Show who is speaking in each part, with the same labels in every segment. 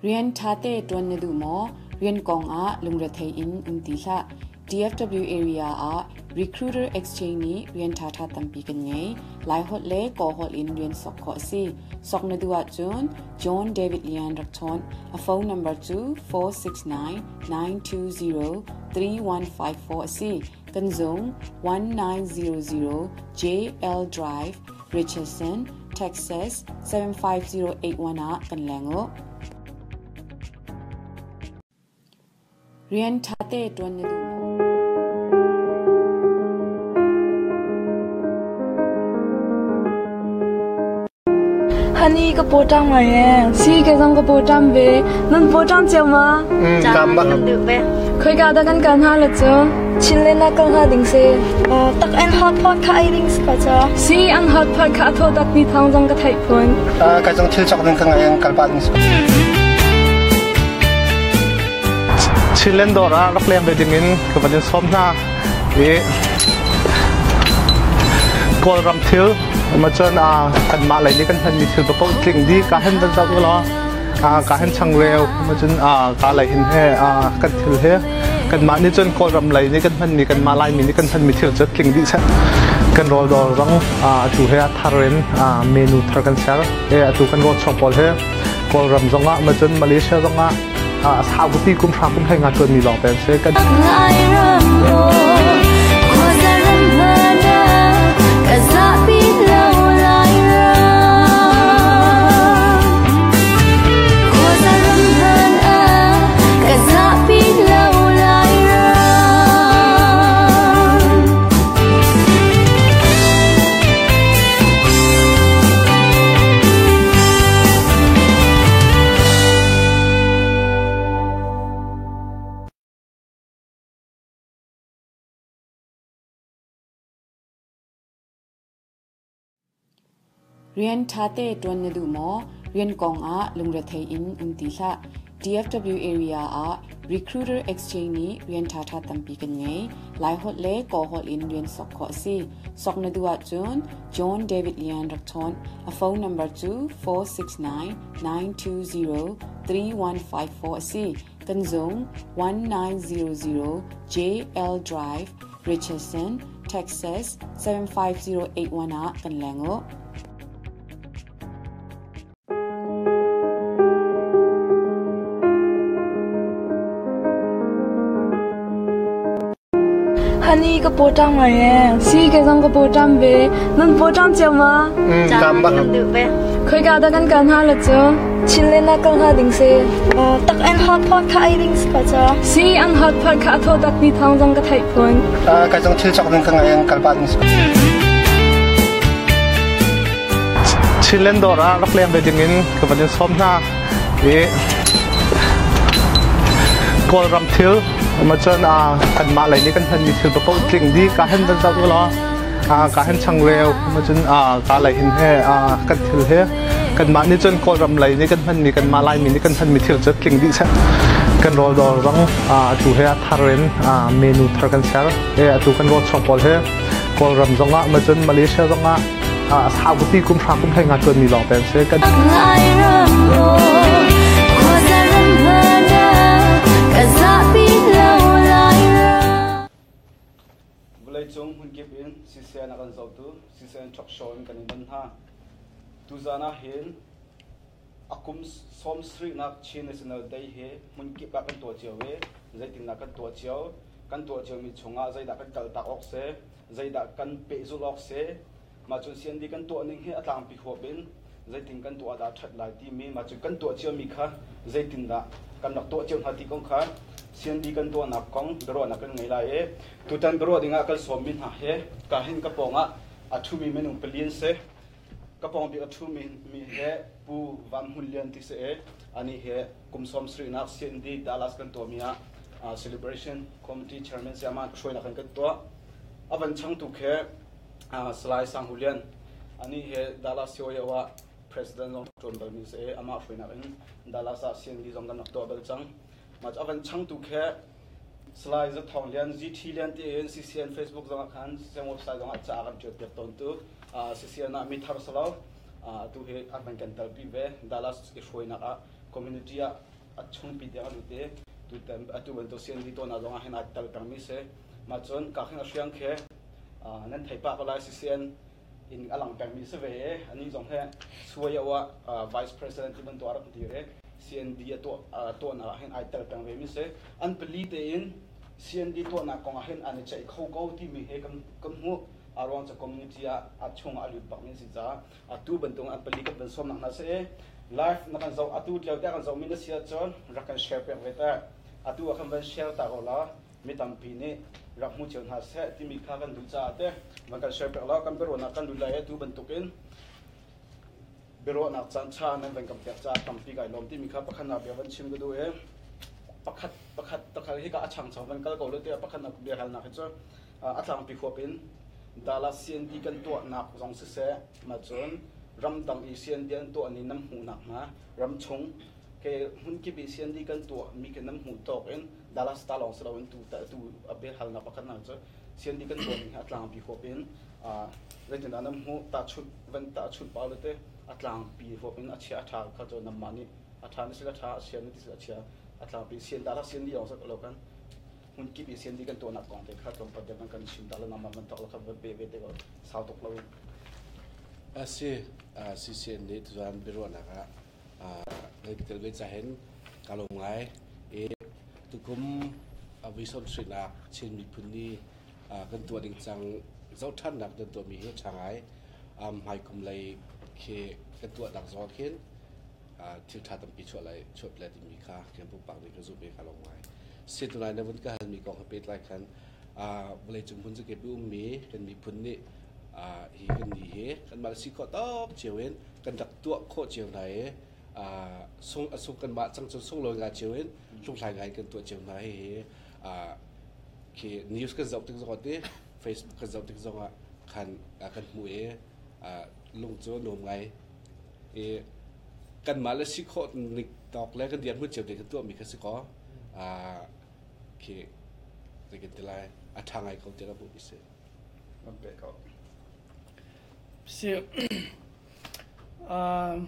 Speaker 1: Rian ṭhate ṭuan na duh maw? Rian kong ah lungrethei in um ti hlah. DFW area ah Recruiter Exchange nih rian ṭhaṭha tampi kan ngei. Laiholh le Kawlholh in rian sok khawh a si. Sok na duh ahcun John David Lian rak chawn. A phone number cu 469 920 3154 a si. Kan zung 1900 JL Drive, Richardson, Texas 75081 ah kan leng u. Rian ṭhate ṭuan na duh maw?
Speaker 2: Honey ka pawṭam ngai ee. Si ke zong ka pawṭam ve. Nan pawṭam cio ma?
Speaker 3: Tam bak.
Speaker 2: Khoika dah kan kal hna la cu? Chinland ah kal hnga ding si.
Speaker 3: Tak an hot pot kha ei ding si ko cu.
Speaker 2: Si an hot pot kha a thaw tak ti thawng zong ka theih phun.
Speaker 3: Ka zong thil cawk ding ka ngai an kal pah ding si.
Speaker 4: Chinland dawr ah rak leng ve ding in ka van in sawm hna. I Kawlram thil macun kanmah lei nih kan hmanmi thil paoh tling dih ka hen van zoh ulaw ka hen changreu macun ka lei hin he kan thil he kanmah nih cun Kawlram lei nih kan hmanmi kanmah Laimi nih kan hmanmi thil cu tling dih seh. Kan rawl dawr zong atu he a thar in menu thar kan ser. Atu kan rawl chuang pawl he Kawlram zongah macun Malaysia zongah saupi kum hra kum hlei nga ṭuanmi lawng te an si. Kan
Speaker 1: Rian ṭhate ṭuan na duh maw? Rian kong ah lungrethei in um ti hlah. DFW area ah Recruiter Exchange nih rian ṭhaṭha tampi kan ngei. Laiholh le Kawlholh in rian sok khawh a si. Sok na duh ahcun John David Lian rak chawn. A phone number cu 469 920 3154 a si. Kan zung 1900 JL Drive, Richardson, Texas 75081 ah kan leng u.
Speaker 2: Honey ka pawṭam ngai ee. Si ke zong ka pawṭam ve. Nan pawṭam cio ma?
Speaker 3: Tam bak.
Speaker 2: Khoika dah kan kal hna la cu? Chinland ah kal hnga ding si.
Speaker 3: Tak an hot pot kha ei ding si ko cu.
Speaker 2: Si an hot pot kha a thaw tak ti thawng zong ka theih phun.
Speaker 3: Ka zong thil cawk ding ka ngai an kal pah ding si.
Speaker 4: Chinland dawr ah rak leng ve ding in ka van in sawm hna. I Kawlram thil macun kanmah lei nih kan hmanmi thil paoh tling dih ka hen van zoh ulaw ka hen changreu macun ka lei hin he kan thil he kanmah nih cun Kawlram lei nih kan hmanmi kanmah Laimi nih kan hmanmi thil cu tling dih seh. Kan rawl dawr zong atu he a thar in menu thar kan ser. Atu kan rawl chuang pawl he Kawlram zongah macun Malaysia zongah saupi kum hra kum hlei nga ṭuanmi lawng te an si. Kan
Speaker 5: Vawleicung hmunkip in CCN a kan zohtu CCN talk show in kan in don hna. Tuzaan ah hin a kum 70nak Chin National Day hi hmunkip ah kan tuah cio i zeitindah kan tuah cio, kan tuah ciomi chungah zeidah kan kaltak awk si, zeidah kan pehzulh awk si, mah cun CND kan tuah ning hi a tlangpi huap in zeitin kan tuah dah ṭhat lai timi mah cu kan tuah ciomi kha zeitindah kan rak tuah cio hna ti kong kha CND kan tuahnak kong biaruahnak kan ngei lai i tutan biaruah dingah kan sawmmi hna he ka hin ka pawngah a ṭhumi minung pali an si. Ka pawng bik a ṭhumi mi he Pu Van Hmun Lian ti si i anih he kum 70nak CND Dallas kan tuahmi ah celebration committee chairman si amah hruainak in kan tuah. A van changtu khi Salai Sang Hu Lian anih he Dallas COO ah president zong ṭuan balmi si i amah hruainak in Dallas ah CND zong kan rak tuah bal cang. Mah cu a van changtu khi Salai Za Thawng Lian GT Lian tiin CCN Facebook zong ah khan CCN website zong ah ca a kan ṭial piak tawntu CCN ah mi thar si lo atu hi a van kan telpi ve Dallas i hruainak ah community ah. A chungpi tiang a lut i tutan atu bantuk CND tuahnak zong ah hin aa tel pengmi si. Mah cun ka khin a hriang khi nan thei pah ko lai CCN in a lang pengmi si ve i anih zong hi Suai ah Vice President ti bantuk a rak dir i CND a tuah tuahnak ah hin ai tel peng ve mi si. An pali tein CND tuahnak kong ah hin an i ceih kho ko timi he kan kan hmuh. A ruang cu community ah a chung ah a lut bakmi si caah atu bantuk an pali kan van sawmnak hna si i live na kan zoh atu tleu te kan zohmi na si ahcun rak kan share piak ve te. Atu ah kan van share ta ko la mi tampi nih rak hmu cio hna seh timi kha kan duh caah te van kan share piak law kan biaruahnak kan lut lai atu bantukin biaruahnak caan ṭha nan van kan pek caah tampi kai lawm timi kha pakhat nak bia van chim ka duh i pakhat pakhat takhat hi ka a changchang van kal ko lo tiah pakhat nak bia halnak hi cu a tlangpi huap in Dallas CND kan tuahnak zong siseh mah cun ramdang i CND an tuah ni nam hmuhnak hna ramchung ke hmunkip i CND kan tuah mi ke nam hmuh tawk in Dallas ta lawng si loin tu tu a bia halnak pakhat nak cu CND kan tuah ning hi a tlangpi huap in zeitindah nan hmuh tahchunh van tahchunh pau le te a tlangpi huap in a chia a ṭha kha cu nanmah nih a ṭha na sila ṭha a chia na ti sila chia a tlangpi sian Dallas CND lawng si lo kan hmun kip i CND kan tuahnak kong te kha tlawmpal te van kan chim ta le nangmah van tok la kha van pe ve te ko sau tuk lo in.
Speaker 6: Asi CCN nih tuzaan biaruahnak ah nan tel ve cahin ka lawm ngai i tukum voi sawmsarihnak Chin miphun ni kan tuah ding cang zohṭhannak nan tuahmi hi ṭha ngai. Hmaikum lei khi kan tuahnak zong ah khin thil ṭha tampi chuah lai chuah lai timi kha kan pumpak nih ka zumh i ka lawm ngai. Situnai na vun ka halmi kong he pehtlai khan vawleicung hmun zakip i ummi kan miphun nih hi kan ni hi kanmah si khawh tawk cio in kan rak tuah khawh cio hna i sung a sung kanmah cang cun sunglawi ngai cio in hlunghlai ngai kan tuah cio hna hi khi news kan zoh tik zongah ti Facebook kan zoh tik zongah khan kan hmuh i lung cu nuam ngai i kanmah le si khawh nik tawk le kan dirhmun cio te kan tuahmi kha si kaw khi zei kan ti lai a ṭha ngai ko tiah ka hmuhmi si.
Speaker 7: Si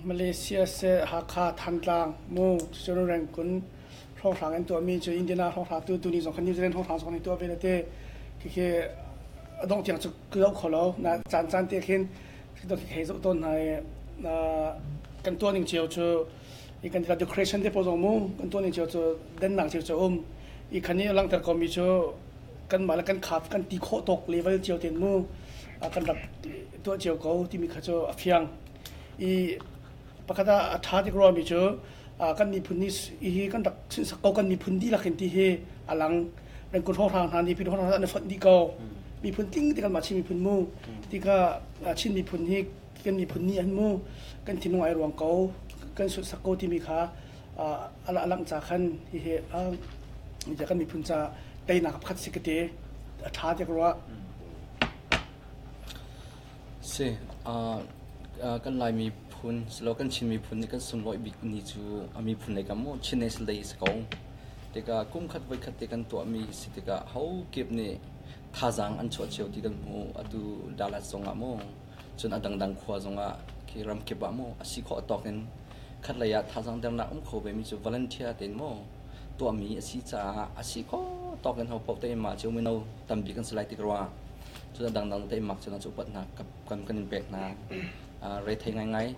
Speaker 7: Malaysia seh Hakha Thantlang mu cun Rangoon hrawnghrang an tuahmi cu Indiana hrawnghrang tu tuni zong kha New Zealand hrawnghrang zong an tuah ve te khikhi a dongh tiang cu ka zoh kho lo na caan caan te khin khi zoh tawn hna i kan tuah ning cio cu i kan decoration te pawl zong mu kan tuah ning cio cu dennak cio cu um i khan i langhter komi cu kanmah le kan khap kan ti khawh tawk level cio ten mu kan rak tuah cio ko timi kha cu a fiang i pakhat ah a ṭha tik ruahmi cu kan miphun nih hi kan rak sunhsak ko kan miphun dihlak in ti hi a lang Rangoon hrawnghrang hna nih hrawnghrang an i fonh dih ko miphun tling ti kanmah Chin miphun mu ti kha Chin miphun hi kan miphun nih an mu kan thinlung ai ruang ko kan sunhsak ko timi kha a langh ca khan hihi kan miphun ca teinak pakhat si ka ti a ṭha tiah ka ruah.
Speaker 8: Si, kan Lai miphun silo kan Chin miphun nih kan sunlawih bik ni cu a miphun lei kam mu Chin National Day si ko. Tikah kum khat voikhat te kan tuahmi si tikah ho kip nih thazaang an chuah cio ti kan hmu. Atu Dallas zongah mu cun a dangdang khua zongah khi ramkip ah mu a si khawh tawk in khatlei ah thazaang dernak um kho ve mi cu volunteer tein mu tuahmi a si caah a si khawh tawk in hopaoh te mah cio mino tampi kan si lai tik ruangah cun a dangdang te mak cu cu upat hna kan kan in pek hna rethei ngaingai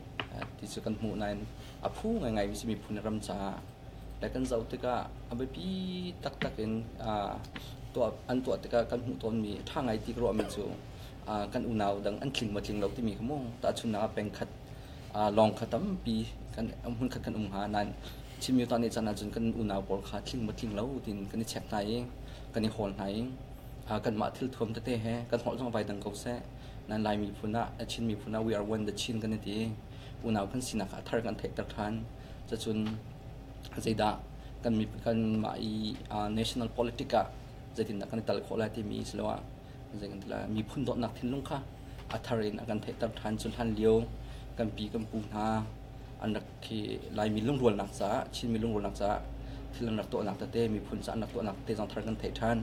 Speaker 8: ti cu kan hmuh nain a phu ngaingai mi si miphun ram caah le kan zoh tikah a biapi taktak in tuah an tuah tikah kan hmuh tawnmi ṭha ngai ti ka ruahmi cu kan unau dang an tling maw tling lo timi kha mu tahchunhnak ah pengkhat lawng kha tampi kan hmun khat kan um hnga nain Chin Myo nih caan ahcun kan unau pawl kha tling maw tling lo tiin kan i check hna i kan i hawl hna i kanmah thil thuam tete he kan holh zong vai dang ko seh nan Lai miphun ah Chin miphun ah we are one the Chin kan i ti unau kan sinak ah thar kan theihter ṭhan cacun zeidah kan kanmah i national politic ah zeitindah kan i tal khawh lai timi siloah zei kan ti lai miphun dawtnak thinlung kha a thar in a kan theihter ṭhan cu hlan lio kan pi kan pu hna an rak khi Laimi lungrualnak caah Chinmi lungrualnak caah thil an rak tuahnak tete miphun caah an rak tuahnak tete zong thar kan theih ṭhan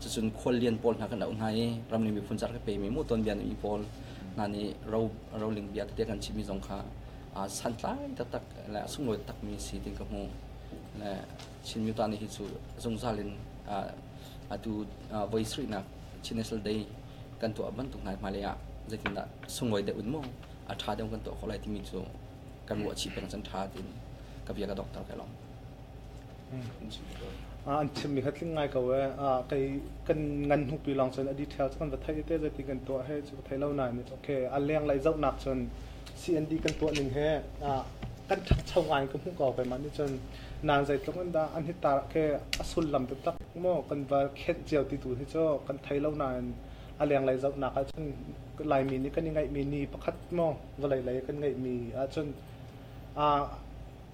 Speaker 8: cucun khuallian pawl hna kan auh hna i ramli miphun caah ka pemi mu tuanbia mi pawl hna nih ro roling bia tete kan chimmi zong kha santlai taktak le a sunglawi takmi si tin ka hmuh. Le Chin Myota ni hi cu zungzal in atu voi sarihnak Chin National Day kan tuah bantuk hna hmailei ah zeitindah sunglawi deuh in maw a ṭha deuh kan tuah khawh lai timi cu kan ruah chih peng can ṭha tiin ka bia ka dokter kai lawm.
Speaker 4: An chimmi kha tling ngai ko ee. Kei kan ngan hnupi lawng cun a detail cu kan va theih te zeiti kan tuah he cu ka thei lo nain okay a leng lei zohnak cun CND kan tuah ning he kan ṭhangcho ngai ka hmuh ko keimah nih cun nan zeitluk in dah an hi tar ke a sullam taktak maw kan va khenh cio ti tu hi cu kan thei lo nain a lenglei zohnak ahcun Laimi nih kan i ngeihmi ni pakhat maw vawlei lei kan ngeihmi ahcun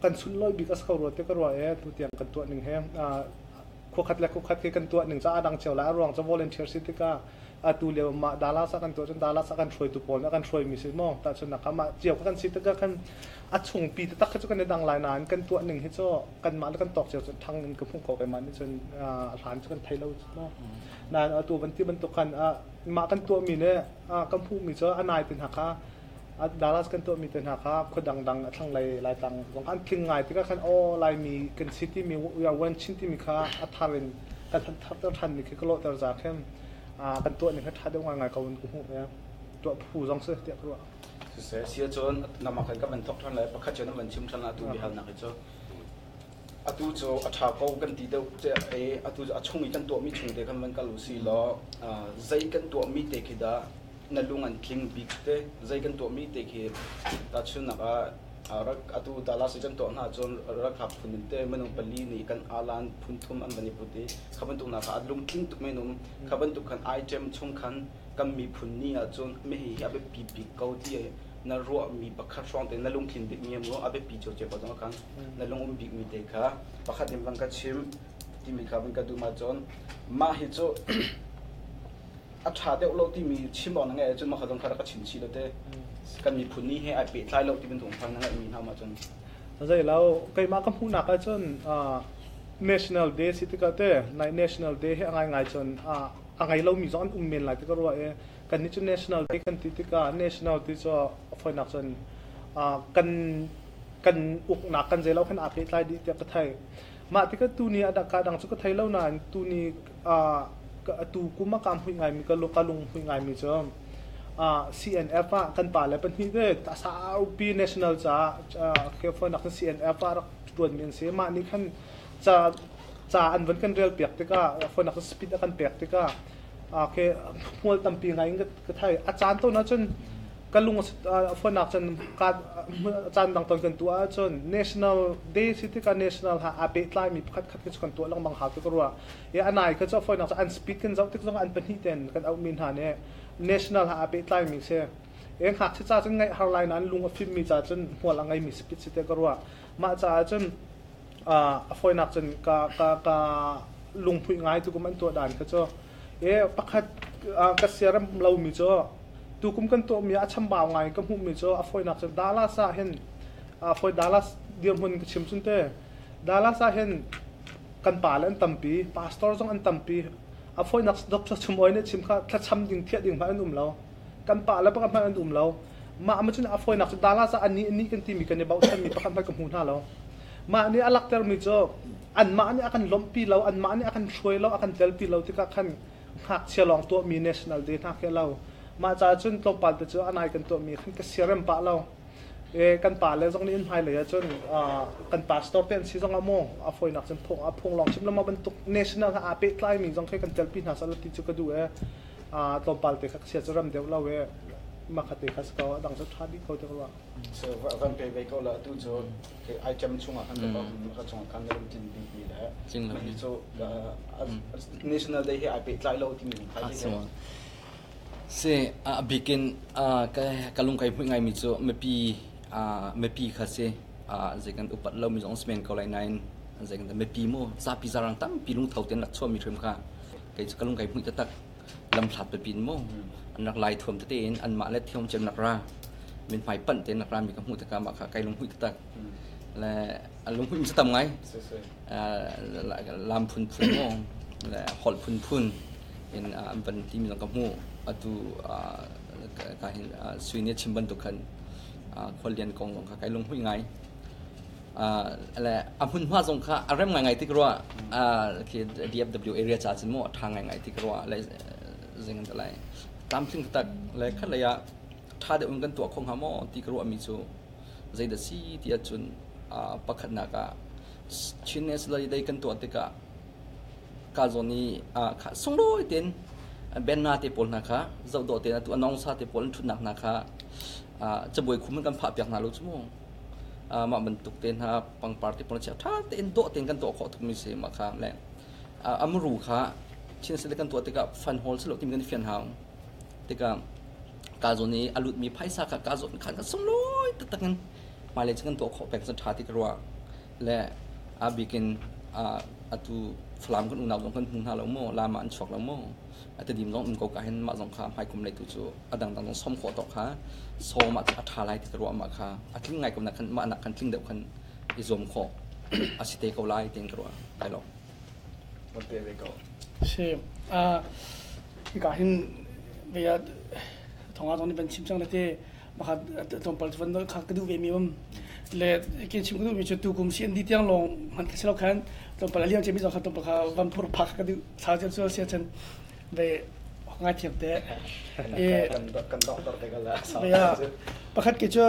Speaker 4: kan sunlawi bik a si ko rua ti ka ruah e tutiang kan tuah ning he khuakhat le khuakhat khi kan tuah ning ca a dang cio lai a ruang cu volunteer si tikah atu lio mah Dallas ah kan tuah cun Dallas ah kan hruaitu pawl nih a kan hruaimi si maw tahchunhnak ah mah cio kha kan si tikah khan a chungpi taktak khi cu kan i dang lai nain kan tuah ning hi cu kanmah le kan tawk cio cu ṭhang in ka hmuh ko keimah nih cun hlan cu kan thei lo maw nain atu van ti bantuk khan mah kan tuahmi nih kan hmuhmi cu a nai te hna kha Dallas kan tuahmi te hna kha khua dangdang a thlanglei Laitlang zong an tling ngai tikah khan aw Laimi kan si timi we are one Chin timi kha a thar in kan tharter ṭhanmi khi ka lawhter za khin kan tuah ning kha ṭha deuh ngaingai ko in ka hmuh ve tuah phu zong si tiah ka ruah.
Speaker 5: Siseh sia cun nama khan ka van thok ṭhan lai pakhat cu na van chim ṭhan atu biahalnak hi cu atu cu a ṭha ko kan ti deuh e atu cu a chung i kan tuahmi chung te khan van kal u si law zei kan tuahmi te khi dah na lung an tling bik te zei kan tuahmi te khi tahchunhnak ah rak atu Dallas i kan tuah hna cun ralkap phun in te minung pali nih kan alan phun thum an van i put i kha bantuk nak ah lungtling tuk men um kha bantuk khan item chung khan kan miphun ni ah cun mi hi a biapi bik ko ti na ruahmi pakhat hrawng te na lungthin bik mi mu a biapi cio cio ko zong khan na lung um bik mi te kha pakhat in van ka chim timi kha van ka duh ma cun mah hi cu a ṭha deuh lo timi chim awk na ngeih ahcun mah kha zong kha rak ka chim chih lo te kan miphun ni he ai pehtlai lo ti bantuk kha na ngeihmi hna ma cun
Speaker 4: Zei lo keimah ka hmuhnak ahcun National Day si tikah te nai National Day hi a ngaingai cun a ngei lomi zong an um men lai ti ka ruah i kannih cu National Day kan ti tikah National ti cu a fawinak cun kan kan uknak kan zei lo khan aa pehtlai dih tiah ka theih. Mah tikah tuni a ka dang cu ka thei lo nain tuni atu kum ah kaa hmuih ngaimi ka lung hmuih ngaimi cu CNF ah kan pale pahnih te saupi national caah fawinak cun CNF ah rak ṭuanmi an si. Mah nih khan ca ca an van kan rel piak tikah fawinak cun speed a kan pek tikah ke hmual tampi ngai in ka thei. A caan tawn ahcun ka lung fawinak cun caan dang tawn kan tuah ahcun national day si tikah national ha aa pehtlaimi pakhat khat khi cu kan tuah lengmang hau ti ka ruah. I a nai kha cu fawinak cu an speed kan zoh tik zongah an pahnih ten kan auhmi hna nih national ha aa pehtlaimi si. E ngakchia ca cun ngaih har lai nain lung a fimmi ca cun hmual a ngeimi speed si te ka ruah. Mah caah cun a fawinak cun ka ka ka lunghmuih ngai tukum an tuah dan kha cu e pakhat ka siaram lomi cu tukum kan tuahmi a chambau ngai ka hmuhmi cu a fawinak cun Dallas ah hin a fawi Dallas dirhmun ka chim cun te Dallas ah hin kan pa le an tampi pastor zong an tampi a fawinak Dr. Chumoi nih chim kha thlacham ding thiah ding hmanh an um lo kan pa le pakhat hmanh an um lo mah ma cun a fawinak cu Dallas ah ani ani kan timi kan i bochanmi pakhat hmanh ka hmu hna lo mah nih a laktermi cu anmah nih a kan lawmhpi lo anmah nih a kan hruai lo a kan telpi lo tikah khan ngakchia lawng tuahmi national day hna khi lo mah caah cun tlawmpal te cu anai kan tuahmi khan ka siarem pah lo e kan pa le zong nih in hmailei ah cun kan pastor te an si zong ah maw a fawinak cun phung a phung lawng chim lama bantuk national ha aa pehtlaimi zong khi kan telpi hna sala ti cu ka duh e tlawmpal te kha ka sia cu ram deuh lo e mah kha te kha si ko a dang cu ṭha dih ko te ka ruah
Speaker 5: So van pe ve ko la tu cu item chungah khan ka chungah khan na lungtlin bikmi le hi cu National Day he ai pehtlai lo timi kha
Speaker 8: Si a bikin ka lung kai hmuih ngaimi cu mipi mipi kha si zei kan upat lomi zong si men ko lai nain zei kan mipi mu zapi zarang tampi lungtho tein rak chuahmi hrim kha kei cu ka lung kai hmuih taktak lamhlat pipi in mu an rak lai thuam tete in anmah le thiam cem nak ra min hmai panh tein rak ra mi ka hmuh tikah mah kha kai lung hmuih taktak le a lung hmuih mi tam ngai lam phunphun mu le holh phunphun in an van ti mi zong ka hmuh atu ka hin sui nih chim bantuk khan khuallian kong zong kha kai lung hmuih ngai. Le a hmunhma zong kha a rem ngaingai tik rua khi DFW area ca cun mu a ṭha ngaingai tik rua le zing an lai tlamtling tak le khat lei ah ṭha deuh in kan tuah kho hnga maw ti ka ruahmi cu zeidah si ti ahcun pakhatnak ah Chin National Day kan tuah tikah ka zawn i kha sunglawi tein banner te pawl hna kha zoh dawh tein atu announcer te pawl an ṭhutnak hna kha cabuai khum in kan phah piak hna lo cu mu. Mah bantuk te hna pangpar te pawl chia ṭha tein dawh tein kan tuah khawh tukmi si mah kha le a muru kha Chin State kan tuah tikah fund hall si lo timi kan i fian hau. Tikah ka zawn i a lutmi phaisa kha ka zawn khan ka sunglawi taktak in hmailei cu kan tuah khawh peng cu ṭha ti ka ruah. Le a bik in atu Falam kan unau zong kan hmu hna lo maw, Lam ah an chuak lo maw? A Tedim zong um ko ka hin mah zong kha hmaikum lei tu cu a dangdang zong som khawh tawk kha sawm ah a ṭha lai ti ka ruah mah kha a tling ngai ko na khan mah nak khan tling deuh khan i zuam khawh a si te ko lai tiin ka ruah. Kai lawm.
Speaker 5: Van pe ve ko.
Speaker 7: Si. Hika hin vei ah thonga zong nih van chim cang le te maka tlawmpal cu van nolh kha ka duh ve mi um le ke chim ka duh mi cu tukum CND tiang lawng hman ka si lo khan tlawmpal a liam cemi zong kha tlawmpal kha van phur phak ka duh sa cem sual sia chan ve ngai thiam te
Speaker 5: e kan doctor te ka la
Speaker 7: ve a pakhat ke cu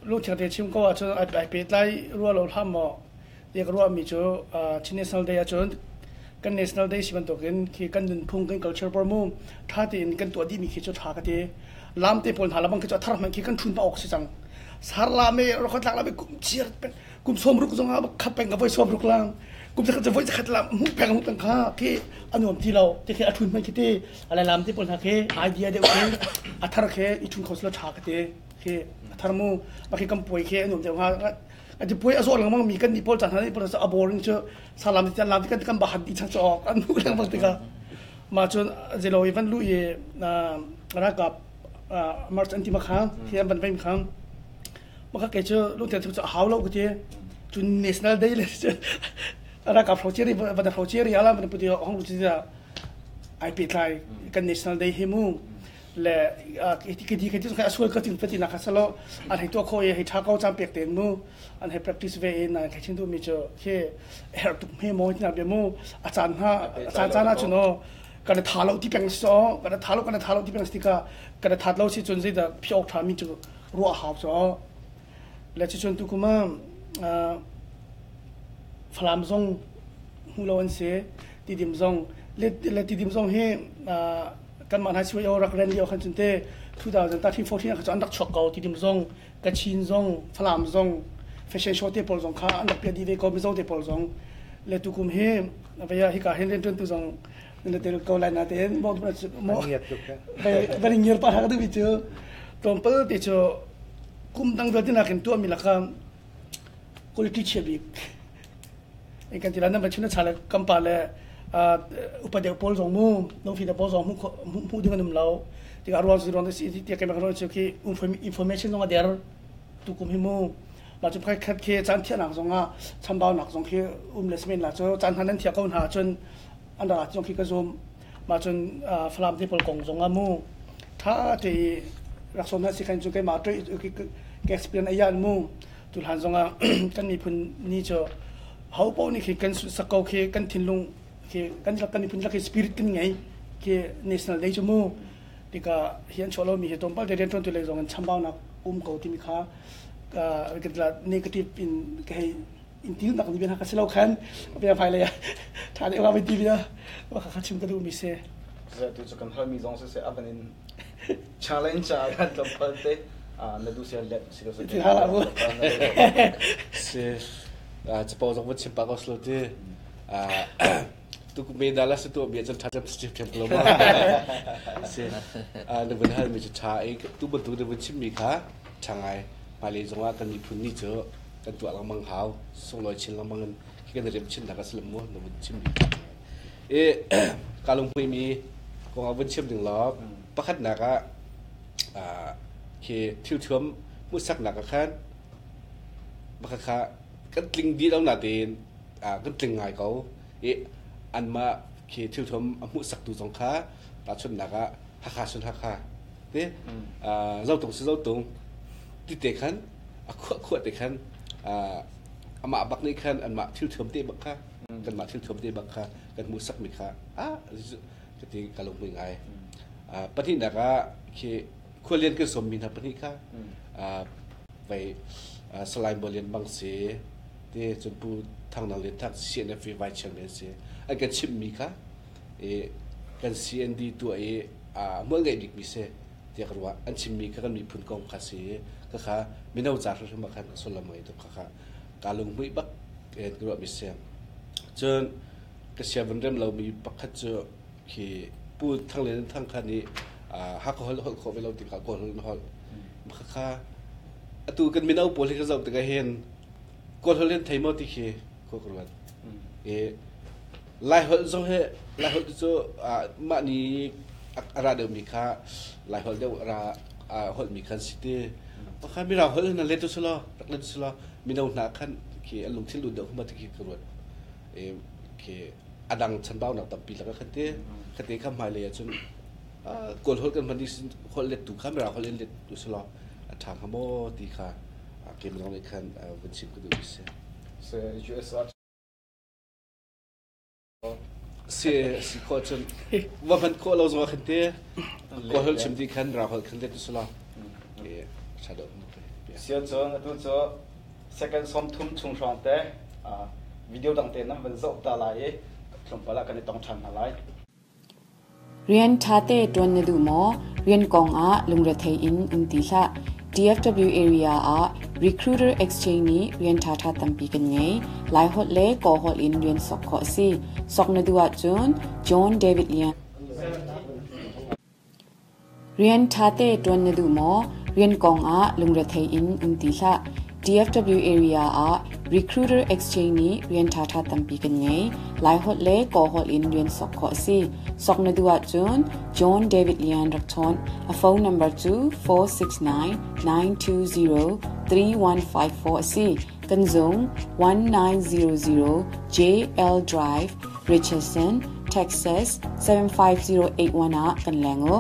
Speaker 7: lungthiang te chim ko ahcun ai pe tlai rua lo hlam maw ti ka ruahmi cu Chin National Day ahcun kan National Day si bantukin khi kan nunphung kan culture pawl mu ṭha tein kan tuah dihmi khi cu ṭha ka ti. Lam te pawl hna lamang khi cu a thar hmanh khi kan ṭhun pah awk si cang. Sar lam i rokot lak lam i kum chiar kum sawm ruk zong ah khat peng ka voi sawm ruk lang kum zakhat voi zakhat lam hmuh peng hmuh peng kha khi a nuam ti lo ti khi a ṭhun hmanh khi ti a lam te pawl hna khi idea deuh khi a thar khi i ṭhun kho sila ṭha ka ti khi a thar mu ma khi kan puai khi a nuam deuh hnga ati puai a zawh lengmang mi kan nih pawl caan hna nih pawl a boring cu salam ti lam ti kan kan ba han ti chang chu an nu lengmang tikah ma cun zelo i van lu i ralkap march an ti ma kha hi an van veim kha ma kha ke cu lungthian chu hau lo ku ti cun national day le ralkap hrocheri van hrocheri ala van puti hong lu ti ai pe tlai kan national day hi mu Le ka di ka ti a sual ka tin pati na kha salo an hei tuah kho i hei tha ko cam pek ten mu an hei practice ve in an hei chin du mi chu khi her tuk me mo tina be mu a caan ha a caan caan ah chun o kan tha lo ti peng so kan tha lo kan tha lo ti peng tika kan that lo si chun zei da phiok tha mi chu ruah hau so le chu chun tu kuma Falam zong hmu lo an si Tidim zong le Tidim zong hi kanmah hna siwai rak ren lio khan cun te 2013 14 ah khan an rak chuak ko Tidim zong Kachin zong Falam zong fashion show te pawl zong kha an rak piah dih ve ko Mizo te pawl zong le tukum hi vaya hika hin riantuan tu zong na tel ko lai na tein mo mo van ngir pa ha du bi chu tlawmpal te chu kum dang vialte nakin tuah mi laka quality chia bik in kan ti la nan van chim na cha le kam pa le upa deuh pawl zong mu lungfi deuh pawl zong hmuh ding an um lo tikah ruang si ruang si ti kai ruang cu khi information zong a der tu kum hi mu ma cu phai khat khi caan thiahnak zong ah chambaunak zong khi um le semen la cu caan hna nan thiah ko hna cun an ra zong khi ka zum ma cun Falam te pawl kong zong ah mu tha te rak som na si khan cu keimah ke explain ayan mu Tuhlan zongah kan miphun ni cu ho paoh nih khi kan sunhsak ko khi kan thinlung khi kan kan miphun lak spirit kan ngei khi national day cu mu tikah hi an chuah lomi hi tlawmpal te rianṭuan tu lei zong in chambaunak um ko timi kha kan negative in ka hei in til nak ni bia ka si lo khan bia phai lei tha deuh ka ti bia kha kha chim ka duh mi si
Speaker 5: tu cu kan halmi zong siseh a van in challenge ah kan tlawmpal te na du sian let si ko
Speaker 7: ti hala bu
Speaker 6: si capo zong van chim pa ko slo ti tu me dala se tu bia chan tha cham si chem lo ma si na vun hal mi chu tha i tu bantuk na vun chim mi kha tha ngai hmailei zongah kan miphun ni cu kan tuah lengmang hau sunglawi chin lengmang in khi kan rem chin dak a si mu na vun chim mi kha i ka lungpui mi kong ah vun chim ding law pakhatnak ah khi thilthuam hmuhsaknak ah khan pakhat kha kan tling dih lo natein kan tling ngai ko i anmah khi thilthuam a hmuhsaktu zong kha tahchunhnak ah Hakha sun Hakha te Zotung si Zotung ti te khan a khuah khuah te khan. Amah bak nih khan anmah thil thuam te bak kha kanmah thil thuam te bak kha kan hmuhsakmi kha ah ka ti ka lunghmui ngai. Pahnihnak ah khi khualian kan sawmmi hna pahnih kha vei Salai Mualian Mang si te cun Pu Thang Nang Lian Thak CNF Vice Chairman si an kan chimhmi kha kan CND tuah i hmual ngeih bikmi si tiah ka ruah. An chimmi kha kan miphun kong kha si i khakha mino ca hrimhrim ah khan sullam ngei tuk khakha kaa lunghmuih bak in ka ruahmi si. Cun ka sia vun rem lomi pakhat cu khi Pu Thang Lian Thang kha nih Hakha holh holh khawh ve lo tikah Kawl holh in holh. Khakha atu kan mino pawl hi ka zoh tikah hin Kawl holh in thei maw ti khi khua ka ruat. I Laiholh zong hi Laiholh cu mah ni a ra deuhmi kha Laiholh deuh a ra holhmi khan si ti. Pakhat Mirang holh hin let u law rak let u law mino hna khan khi an lungthin lut deuh hma ti khi ka ruat. Khi a dang chanbaunak tampi lakah khan ti khate kha hmailei ahcun Kawl holh kan hman dih holh lettu kha Mirang holh in let u law a ṭha hnga maw ti kha keimah nih khan vun chim ka duh si.
Speaker 5: US ah
Speaker 6: Si si khawh cun va hman khawh lo zong ah khan te Kawl holh chim dih khan Mirang holh khan let u law ṭha deuh.
Speaker 5: Sia cun atu cu second 30 chung hrawng te video dang te nan van zoh ta lai i tlawmpal ah kan i tong ṭhan hna lai.
Speaker 1: Rian ṭhate ṭuan na duh maw? Rian kong ah lungrethei in um ti hlah. DFW area ah Recruiter Exchange nih rian ṭhaṭha tampi kan ngei. Laiholh le Kawlholh in rian sok khawh a si. Sok na duh ahcun John David Lian. Rian ṭhate ṭuan na duh maw? Rian kong ah lungrethei in um ti hlah. DFW area ah Recruiter Exchange nih rian ṭhaṭha tampi kan ngei. Laiholh le Kawlholh in rian sok khawh a si. Sok na duh ahcun John David Lian rak chawn. A phone number cu 469 920 3154 a si. Kan zung 1900 JL Drive, Richardson, Texas 75081 ah kan leng u.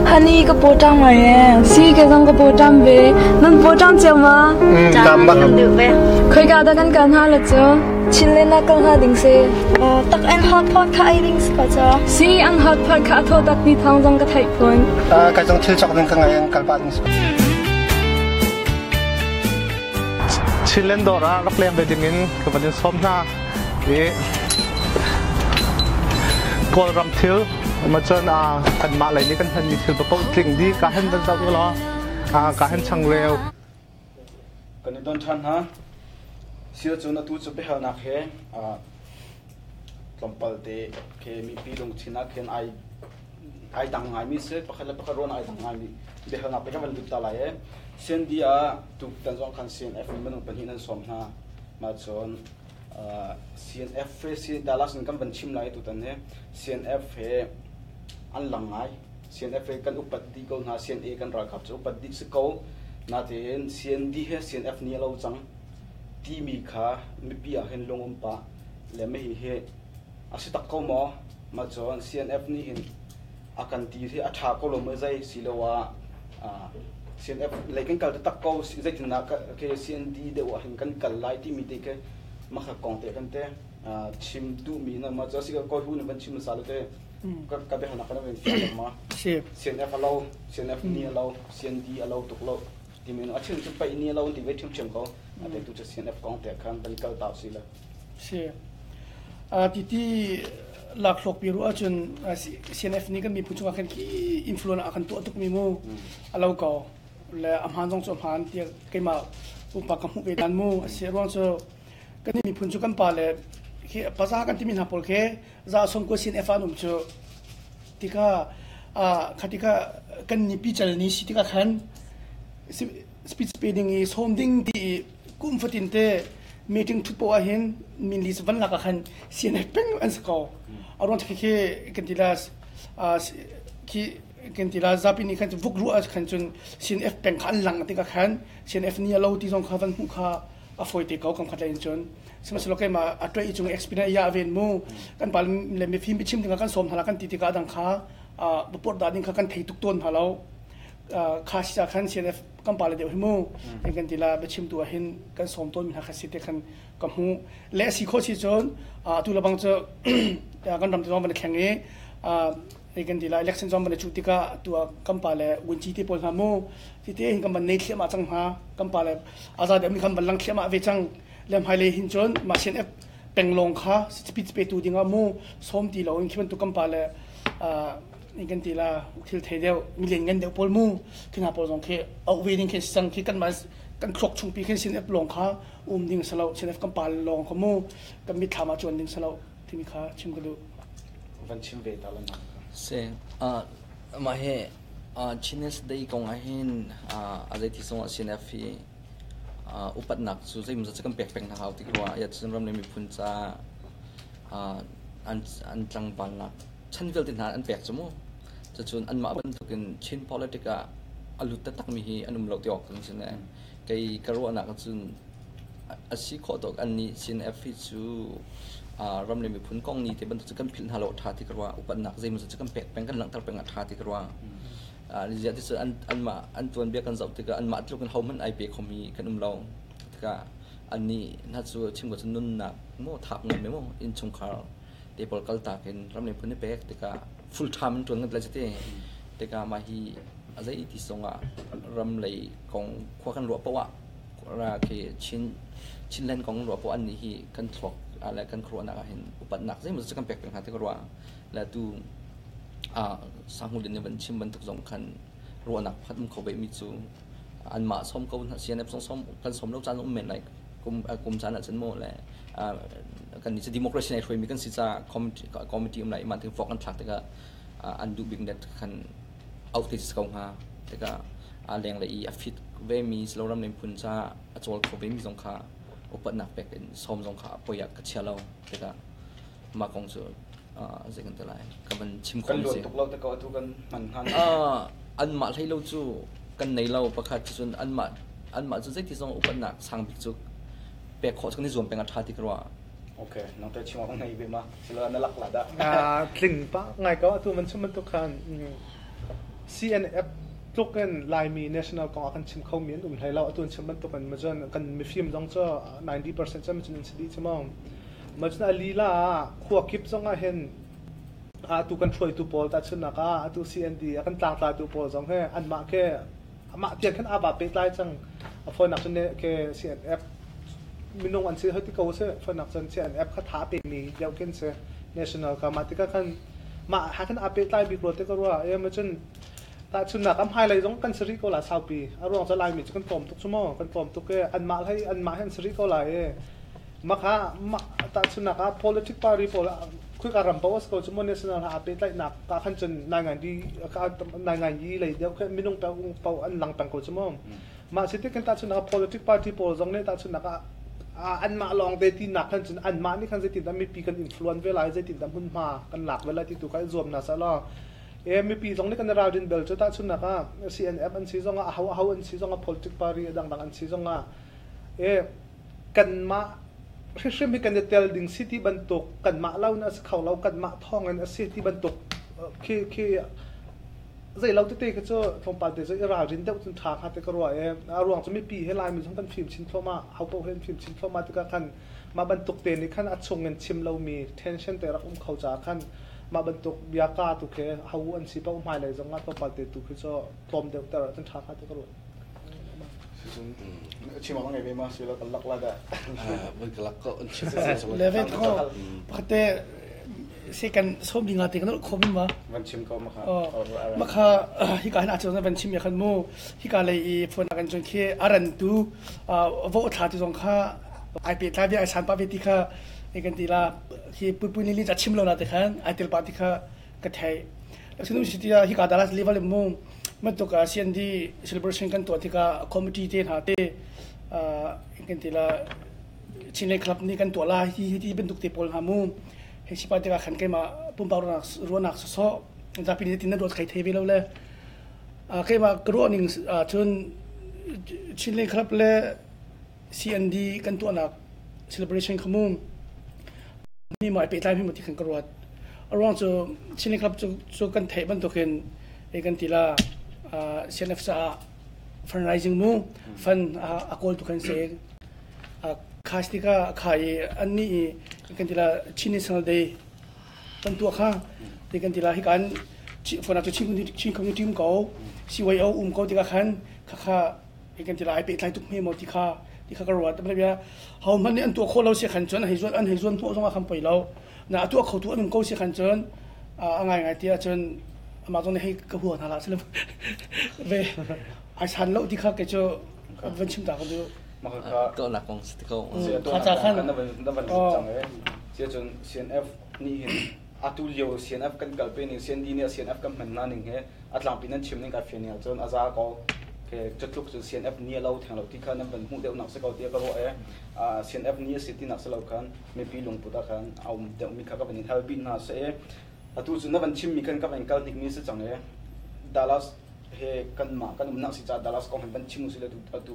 Speaker 2: Honey ka pawṭam ngai ee. Si ke zong ka pawṭam ve. Nan pawṭam cio ma?
Speaker 3: Tam bak.
Speaker 2: Khoika dah kan kal hna la cu?
Speaker 9: Chinland ah kal hnga ding si. Tak an hot pot kha ei ding si ko cu.
Speaker 2: Si an hot pot kha a thaw tak ti thawng zong ka theih phun.
Speaker 3: Kai zong thil cawk ding ka ngai an kal pah ding si.
Speaker 4: Chinland dawr ah rak leng ve ding in ka van in sawm hna. I Kawlram thil macun kanmah lei nih kan hmanmi thil paoh tling dih ka hen van zoh u law ka hen changreu.
Speaker 5: Kan i don ṭhan hna. Sir cun atu cu biahalnak he tlawmpal te ke mipi lungthin ah khin ai ai dang ngaimi si pakhat le pakhat ruahnak ai dang ngaimi biahalnak te kan van lut ta lai e. CND ah tutan zong khan CNF in minung pahnih nan sawm hna. Mah cun CNF he si Dallas in kan van chim lai tutan hi CNF he an lang ngai. CNF he kan upat dih ko hna CNA kan ralkap cu upat dih si ko. Natein CND he CNF nih a lo cang timi kha mipi ah hin lung um pah le mah hihi a si tak ko maw? Mah cun CNF nih hin a kan ti hi a ṭha ko lo maw zei siloah CNF lei kan kal taktak ko zeitindah ke CND deuh ah hin kan kal lai timi te khi mah kha kong te kan te chim duhmi na ma cu si ko hu na van chim hmasa lo te ka biahalnak kan van fiang ma CNF a lo CNF ni a lo CND a lo tuk lo timi a chim cu paih ni a lo ti ve ṭhiamṭhiam ko a te tu cu CNF kong te khan van kal ta si le
Speaker 7: Si. Titi laklawk pi ruah ahcun CNF nih kan miphun chungah khan khi influence a kan tuah tukmi mu a lo ko le a hmaan zong cu a hmaan tiah keimah pupa ka hmuh ve dan mu a si ruang cu kan miphun cu kan pa le khi paza kan timi hna pawl khi za song ko CNF an um cu tika khatika kan ni pi chal ni si tika khan speech pe ding i sawm ding ti i kum fatin te meeting thut poah hin min li van lak ah khan CNF peng an si ko a ruang khi khi kan ti la khi kan ti la zapi nih khan vuk ruah khan cun CNF peng kha an lang tikah khan CNF ni a lo ti zong kha van hmuh kha A foi te ko kam khat in cun. Sihmanhsehlaw keimah a tuai cung experience ya ven mu kan pal le mifim biachim dingah kan sawm hna la kan ti tikah dang kha baport da ding kha kan thei tuk tawn hna lo. Kha si khan CNF kan pa le deuh hi mu in kan ti la biachim tu ah hin kan sawm tawn mi hna kha si te khan ka hmu le si kho si cun atu lebang cu kan ram te zong van thleng i ei kan ti la election zong van cu tikah tu ah kan pa le wunci te pawl hna mu ti te hin kan van nei thliahmah cang hna. Kan pa le aza deuh mi khan van lang thliahmah ve cang le hmailei hin cun mah CNF penglong kha speech pe tu dingah mu sawm ti lo in khi bantuk kan pa le in kan ti la thil thei deuh mi lian ngan deuh pawl mu khi hna pawl zong khi auh ve ding khi sang khi kan mah kan thluak chung pi khin CNF lawng kha um ding salo CNF kan pa lawng kha mu kan mitthlam ah cuan ding salo timi kha chim ka duh.
Speaker 5: Van chim ve ta lan.
Speaker 8: Se mah hi Chinese Day kong ah hin a zeiti zong ah CNF hi upatnak cu zeimawzat cu kan pek peng hna hau ti rua. Ya cun ram le miphun ca an tlangvalnak chan vialte hna an pek cu mu. Cucun anmah bantukin Chin politic ah a lut taktakmi hi an um lo ti awk kan si ne. Kei ka ruahnak ahcun a si khawh tawk annih CNF hi cu ram le miphun kong ni te bantuk cu kan philh hna lo a ṭha ti ka ruah. Upatnak zeimawzat cu kan pek peng, kan langhter peng a ṭha ti ka ruah. Ziah ti cun anmah an tuanbia kan zoh tikah anmah tluk in hohmanh ai pe khomi kan um lo. Tikah annih hna cu chim ko cun nunnak maw thap ngam maw innchungkhar te pawl kaltak in ram le miphun i pek tikah full time in ṭuan kan ti lai cu ti. Tikah mah hi a zei ti zongah ram lei kong khua kan ruah paoh ah ra khi Chin Chinland kong ruah paoh annih hi kan thluak le kan khuaruahnak ah hin upatnak zeimaw cu kan pek peng hna ti ka ruah. Le tu Sanghulin nih van chim bantuk zong khan ruahnak pakhat um kho ve mi cu anmah sawm ko hna CNF zong sawm kan sawm lo caan um men lai kum kum caan ahcun maw le kan nih cu democracy ai hruaimi kan si ca committee um lai man thing fok an thlak tikah an duh bik net khan out te si ko hnga. Tikah a lenglei i a fit ve mi ram le miphun ca a cawl kho ve mi zong kha upatnak pek in sawm zong kha poi ah ka chia lo. Tikah mah kong cu zei kan ti lai ka van chim
Speaker 5: khawh. Kan luat tuk lo te ko atu kan hman hnga.
Speaker 8: Anmah hlei lo cu kan nei lo. Pakhat cun anmah cu zeiti zong upatnak sang bik cu pek khawh cu kan i zuam peng a ṭha ti ka ruah.
Speaker 5: Okay, nang te chim awk ngei ve ma? Silo na lak la dah.
Speaker 4: Tling pa ngai ko atu man chim bantuk khan CNF tluk in Laimi national kong ah kan chim kho mi an um hlei lo. Atu an chim bantuk in macun kan mifim zong cu 90% cu macun an si dih chimong. Macun a lila ah khua kip zong ah hin atu kan hruaitu pawl tahchunhnak ah atu CND a kan tlangtlatu pawl zong he anmah ke amah tiang khan aa pehtlai cang. A fawinak cun ke CNF minung an si hoi ti ko si. Fawinak cun CNF kha tha pekmi deuh khin si national kha. Mah tikah khan mah ha khan aa pehtlai bik rua te ka ruah. E ma cun tahchunhnak am hmailei zong kan si rih ko la saupi. A ruang cu Laimi cu kan tlawm tuk cu mu. Kan tlawm tuk i anmah hlei anmah hin si rih ko lai i maka mah tahchunhnak ah politic party pawl khika ram paoh a si ko cu mu. National ha aa pehtlaihnak ka khan cun nai ngai lei deuh khe minung paoh an lang peng ko cu mu. Mah si tik kan tahchunhnak ah politic party pawl zong nih tahchunhnak ah anmah lawng te tinak khan cun anmah nih khan zeitindah mipi kan influence ve lai, zeitindah hmunhma kan lak ve lai ti tu kha i zuam hna seh law e mipi zong nih kan i ralrin bel cu. Tahchunhnak ah CNF an si zongah, aho aho an si zongah, politic party a dangdang an si zongah e kanmah hrimhrim hi kan i tel ding si ti bantuk, kanmah lo in a si kho lo, kanmah thawng in a si ti bantuk khi khi zei lo tete khi cu tlawmpal te cu i ralrin deuh cun ṭha hnga ti ka ruah. I a ruang cu mipi he Laimi zong kan fim chin thluahmah, ho paoh he an fim chin thluahmah tikah khan mah bantuk te nih khan a chung in chim lomi tension te rak um kho caah khan mah bantuk bia ka tu khi ho an si paoh hmailei zong ah tlawmpal te tu khi cu tlawm deuh ter ahcun ṭha hnga ti ka ruah.
Speaker 5: Chim awk ngei ve ma si lo kan lak la dah.
Speaker 6: Voi ka lak ko.
Speaker 7: Level ko pakhat se kan som ding te kan khom ma.
Speaker 5: Van chim ko ma kha.
Speaker 7: Ma kha hi ka hin a chon van chim ya khan mu hi ka lei i phone kan chon khi aran tu vo thla tu zong kha ai pe tla bi ai san pa ve ti kha e kan ti la hi pui pui ni li cha chim lo na te khan ai tel pa ti kha ka thei sinu si tia hi ka dalas level mu bantuk CND celebration kan tuah tikah committee te hna te kan ti la Chinland Club nih kan tuah la hi hi bantuk te pawl hna mu hei sipa tikah khan keimah pumpak ruahnak ruahnak sawsawh zapi nih tin na ruat khai thei ve lo le keimah ka ruah ning cun Chinland Club le CND kan tuahnak celebration kha mu mi mai pehtlai mi ti khan ka ruat. A ruang cu Chinland Club cu kan theih bantukin e kan ti la CNF caah fundraising mu fund a kawl tu kan si. Khas tikah kha i an nih i kan ti la Chin National Day kan tuah kha ti kan ti la hi kan fona cu Chin community um ko CYO um ko tikah khan khakha kan ti la ai pehtlai tuk hme maw ti kha ti kha ka ruat bia ho hmanh nih an tuah khawh lo si khan cun hei zuan an hei zuan hnawh zong ah khan poi lo na a tuah kho tu an um ko si khan cun a ngai ngai ti ahcun amah zong nih hei ka hua hna la si ve ai san lo ti kha ke cu van chim ta ka duh
Speaker 8: tuah nak kong si ko
Speaker 7: kha ca khan
Speaker 5: na van cang e sia cun CNF nih hin atu lio CNF kan kalpi ning CND nih CNF kan hman na ning he a tlangpi nan chim ning ka fian ning ahcun a za ko. Ke cutluk cu CNF ni a lo theng lo ti kha nan van hmuh deuh nak si ko tiah ka ruah e. CNF ni a si ti nak si lo khan mipi lungput ah khan a um deuh mi kha ka van in hal bih hna se e. Atu cu na van chim mi khan ka van kal hnik mi si cang e. Dallas he kan mah kan umnak si caah Dallas kong hin van chim usih le atu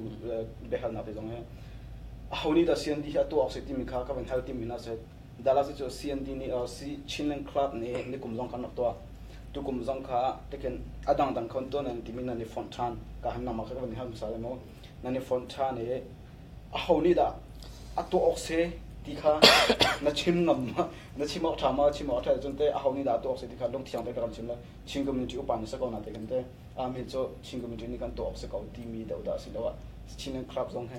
Speaker 5: biahalnak te zong he aho nih dah CND hi a tuah awk si timi kha ka van hal tim mi na se Dallas cu CND nih Chinland Club nih nikum zong kan rak tuah. Tukum zong kha tikin a dangdang khon tuah nan timi nan i fonh ṭhan. Ka han nangmah kha ka van i hal hmasa lai mu. Nan i fonh ṭhan i aho nih dah a tuah awk si ti kha na chim ngam na chim awk ṭha ma chim awk ṭha cun te aho nih dah a tuah awk si ti kha lungthiang te ka ram chim le Chin community upa na si ko na te kan te amin cu Chin community nih kan tuah awk si ko timi deuh dah si lo ah Chinland Club zong he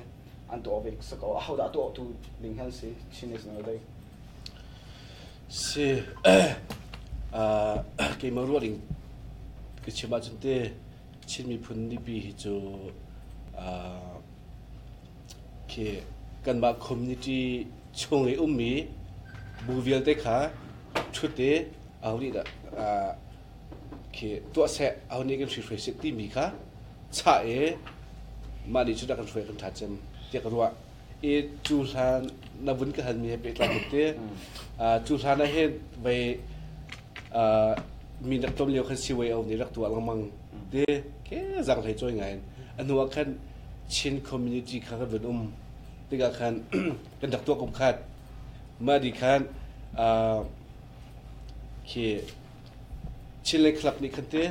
Speaker 5: an tuah ve si ko aho dah tuah tu ding han si Chin National Day
Speaker 6: Si keimah ruah ding ka chim ahcun te Chin miphun nipi hi cu khi kanmah community chung i ummi bu vialte kha ṭhut i aho nih dah khi tuah seh aho nih kan hri seh timi kha chah i mah nih cu dah kan hruai kan ṭha cem tiah ka ruah i cu hlan na vun ka halmi he pehtlai tuk ti cu hlan ah hin vei mi rak tlawm lio khan CYO nih rak tuah lengmang ti ke zang hlei cawi ngai a hnu ah khan Chin community kha kan vun um tikah khan kan rak tuah kum khat mah di khan khi Chinland Club nih khan te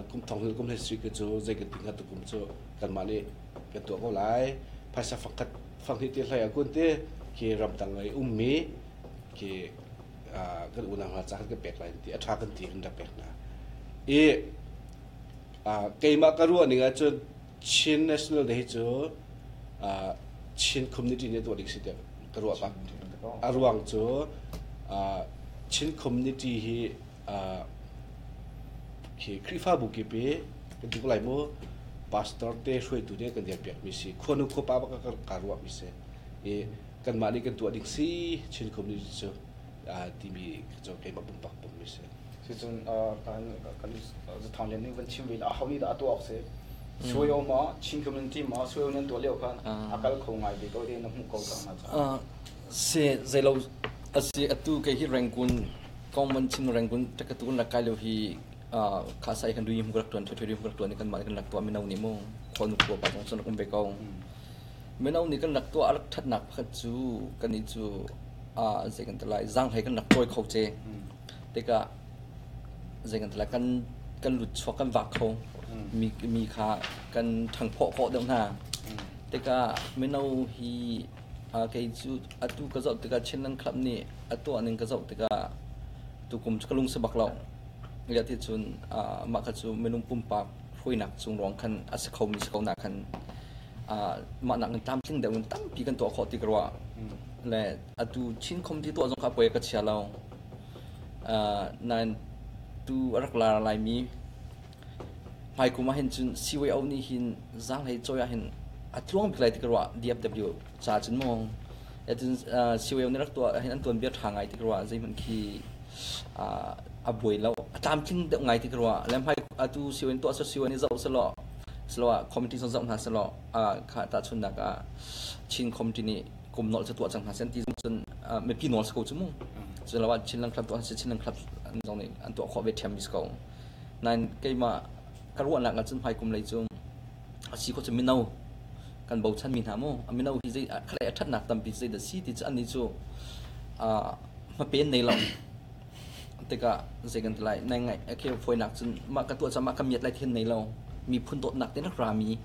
Speaker 6: kum thong kum hlei sui cu zei kan ti hnga tukum cu kanmah nih kan tuah ko lai phaisa fangkhat fanghnih te hlei ah kun te khi ramdang i ummi khi kan unau hna ca kan pek lai ti a ṭha kan ti kan rak pek hna i keimah ka ruah ning ahcun Chin National Day cu Chin community nih tuah ding si tiah ka ruah bak a ruang cu Chin community hi Khi Khrihfabu kip i kan ti ko lai mu pastor te hruaitu nih kan dirpiakmi si khuanu khuapa bak ah kaa ruahmi si i kanmah nih kan tuah ding si Chin community cu timi cu keimah pumpak pummi si.
Speaker 5: Cucun kan kan Zathang Lian nih van chim ve aho nih dah a tuah awk si? Suai ma Chin community ma Suai nan tuah lio khan a kal kho ngai ve ko te na hmuh ko cang na
Speaker 8: ca. Si zeilo asi atu kei hi Rangoon Kong man chim Rangoon takatu kan rak kai lio hi kha sai kan dui hmu rak tuan thoi rak tuan kan mah kan rak tuah mino nih mu khua nu khua pa zong cun rak um ve ko mino nih kan rak tuah rak thatnak pakhat cu kan i cu zei kan ti lai zang hlei kan rak tawi kho ce tikah zei kan ti lai kan kan lut chuak kan vak kho mi mi kha kan ṭhangphawh khawh deuh hna tikah mino hi Kei cu atu ka zoh tikah Chinland Club nih a tuah ning ka zoh tikah tukum cu ka lung si bak lo. Ziah ti cun mah kha cu minung pumpak hruainak cung ruang khan a si khomi si ko na khan mah nak in tlamtling deuh in tampi kan tuah khawh ti ka ruah. Le atu Chin Committee tuah zong kha poi ka chia lo. Nain tu a rak lar laimi Hmaikum ah hin cun CYO nih hin zaanghlei cawi ah hin a tluang bik lai ti ka ruah DFW ca cun maw cun CYO nih rak tuah hin an tuanbia ṭha ngai ti ka ruah zeihmanh khi a buai lo a tlamtling deuh ngai ti ka ruah le hmai atu CYO nih tuah CYO nih zoh selaw selaw committee zong zoh hna selaw kha tahchunhnak ah Chin committee nih kum nolh cu tuah cang hna seh ti zong cun mipi nawl si ko cu mu cun lo ah Chinland Club tuah si Chinland Club zong nih an tuah khawh ve ṭhiam mi si ko Nain keimah ka ruahnak ahcun hmaikum lei cu a si khawh cu mino Kan bochan mi hna mu mino hi zei khalai a thatnak tampi zei dah si ti cu annih cu hmapen nei lo tikah zei kan ti lai nai ngai okay fawinak cun mah ka tuah cang mah ka miat lai then nei lo miphun dawtnak te nak rami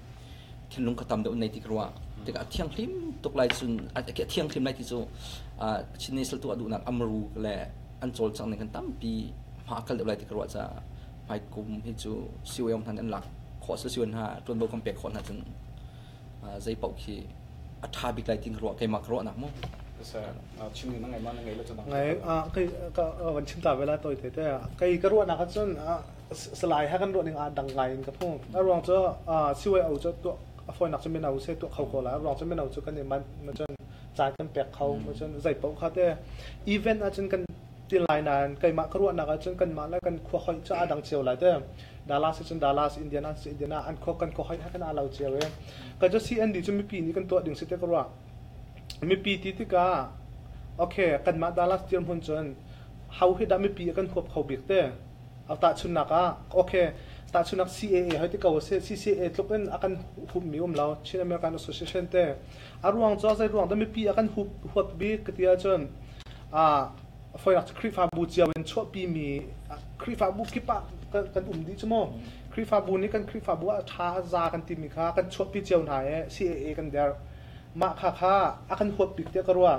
Speaker 8: thinlung ka tam deuh nei ti ka ruah tikah a thianghlim tuk lai cun a thianghlim lai ti cu Chin National tuah duhnak amru le an cawlcangh ning kan tampi hma kal deuh lai ti ka ruah caah hmai kum hi cu CYO hna nih an lak khawh si hna ṭuanvo kan pek khawh hna cun zei paoh khi a ṭha bik lai ti ka ruah keimah ka ruahnak mu.
Speaker 4: Ngai kai ka van chim ta ve la toi te te kai ka ruahnak ahcun salai ha kan ruah ning a dang ngai in ka hmu a ruang cu CYO cu tuah a fawinak cu mino se tuah kho ko la a ruang cu mino cu kan i manh cun caan kan pek kho cun zei paoh kha te event ahcun kan ti lai nain keimah ka ruahnak ahcun kanmah le kan khua hoih cu aa dang cio lai te. Dallas cun Dallas, Indiana cu Indiana, an khua kan khua hoih kan aa lo cio i ka cu CND cu mipi nih kan tuah ding si te ka ruah. Mipi ti tikah okay kanmah Dallas dirhmun cun ho hi dah mipi a kan huap kho bik te. Tahchunhnak ah okay tahchunhnak CAA hoi ti ko a si. CCA tluk in a kan hup mi um lo Chin American Association te. A ruang cu zei ruang dah mipi a kan hup huat bik ka ti ahcun foinak cu Khrihfabu cio in chuahpimi Khrihfabu kip ah kan um dih cu mu. Khrihfabu nih kan Khrihfabu ah ṭha a za kan timi kha kan chuahpi cio hna i CAA kan derh. Mah kha kha a kan huat bik tiah ka ruah.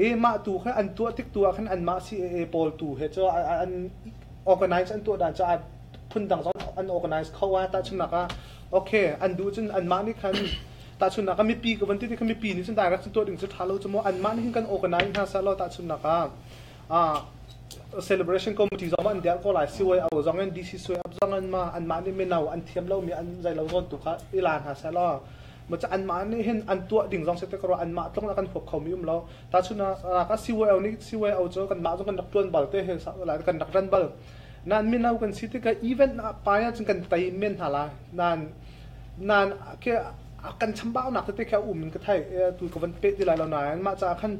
Speaker 4: I mah tu kha an tuah tik tu ah khan anmah CAA pawl tu he cu an organize an tuah dan cu phundang zong an organize kho ah tahchunhnak ah okay an duh cun anmah nih khan Tahchunhnak ah mipi ka van ti tikah mipi nih cun direct cun tuah ding cu ṭha lo cu maw anmah nih hin kan organize hna seh law tahchunhnak ah celebration committee zong an dirh ko lai CYO zong in DC Suai zong in ma anmah nih mino an thiam lomi an zei lo zawn tu kha i la hna seh law ma cu anmah nih hin an tuah ding zong si te ka ruah anmah tlung kan huap khomi um lo tahchunhnak ah CYO nih CYO cu kanmah zong kan rak ṭuan bal te he kan rak ran bal nan mino kan si tikah event ah pai ahcun kan tei men hna lai nan Nain khi kan chambaunak tete khi a um in ka theih. Tu ka van peh ti lai lo nain mah caah khan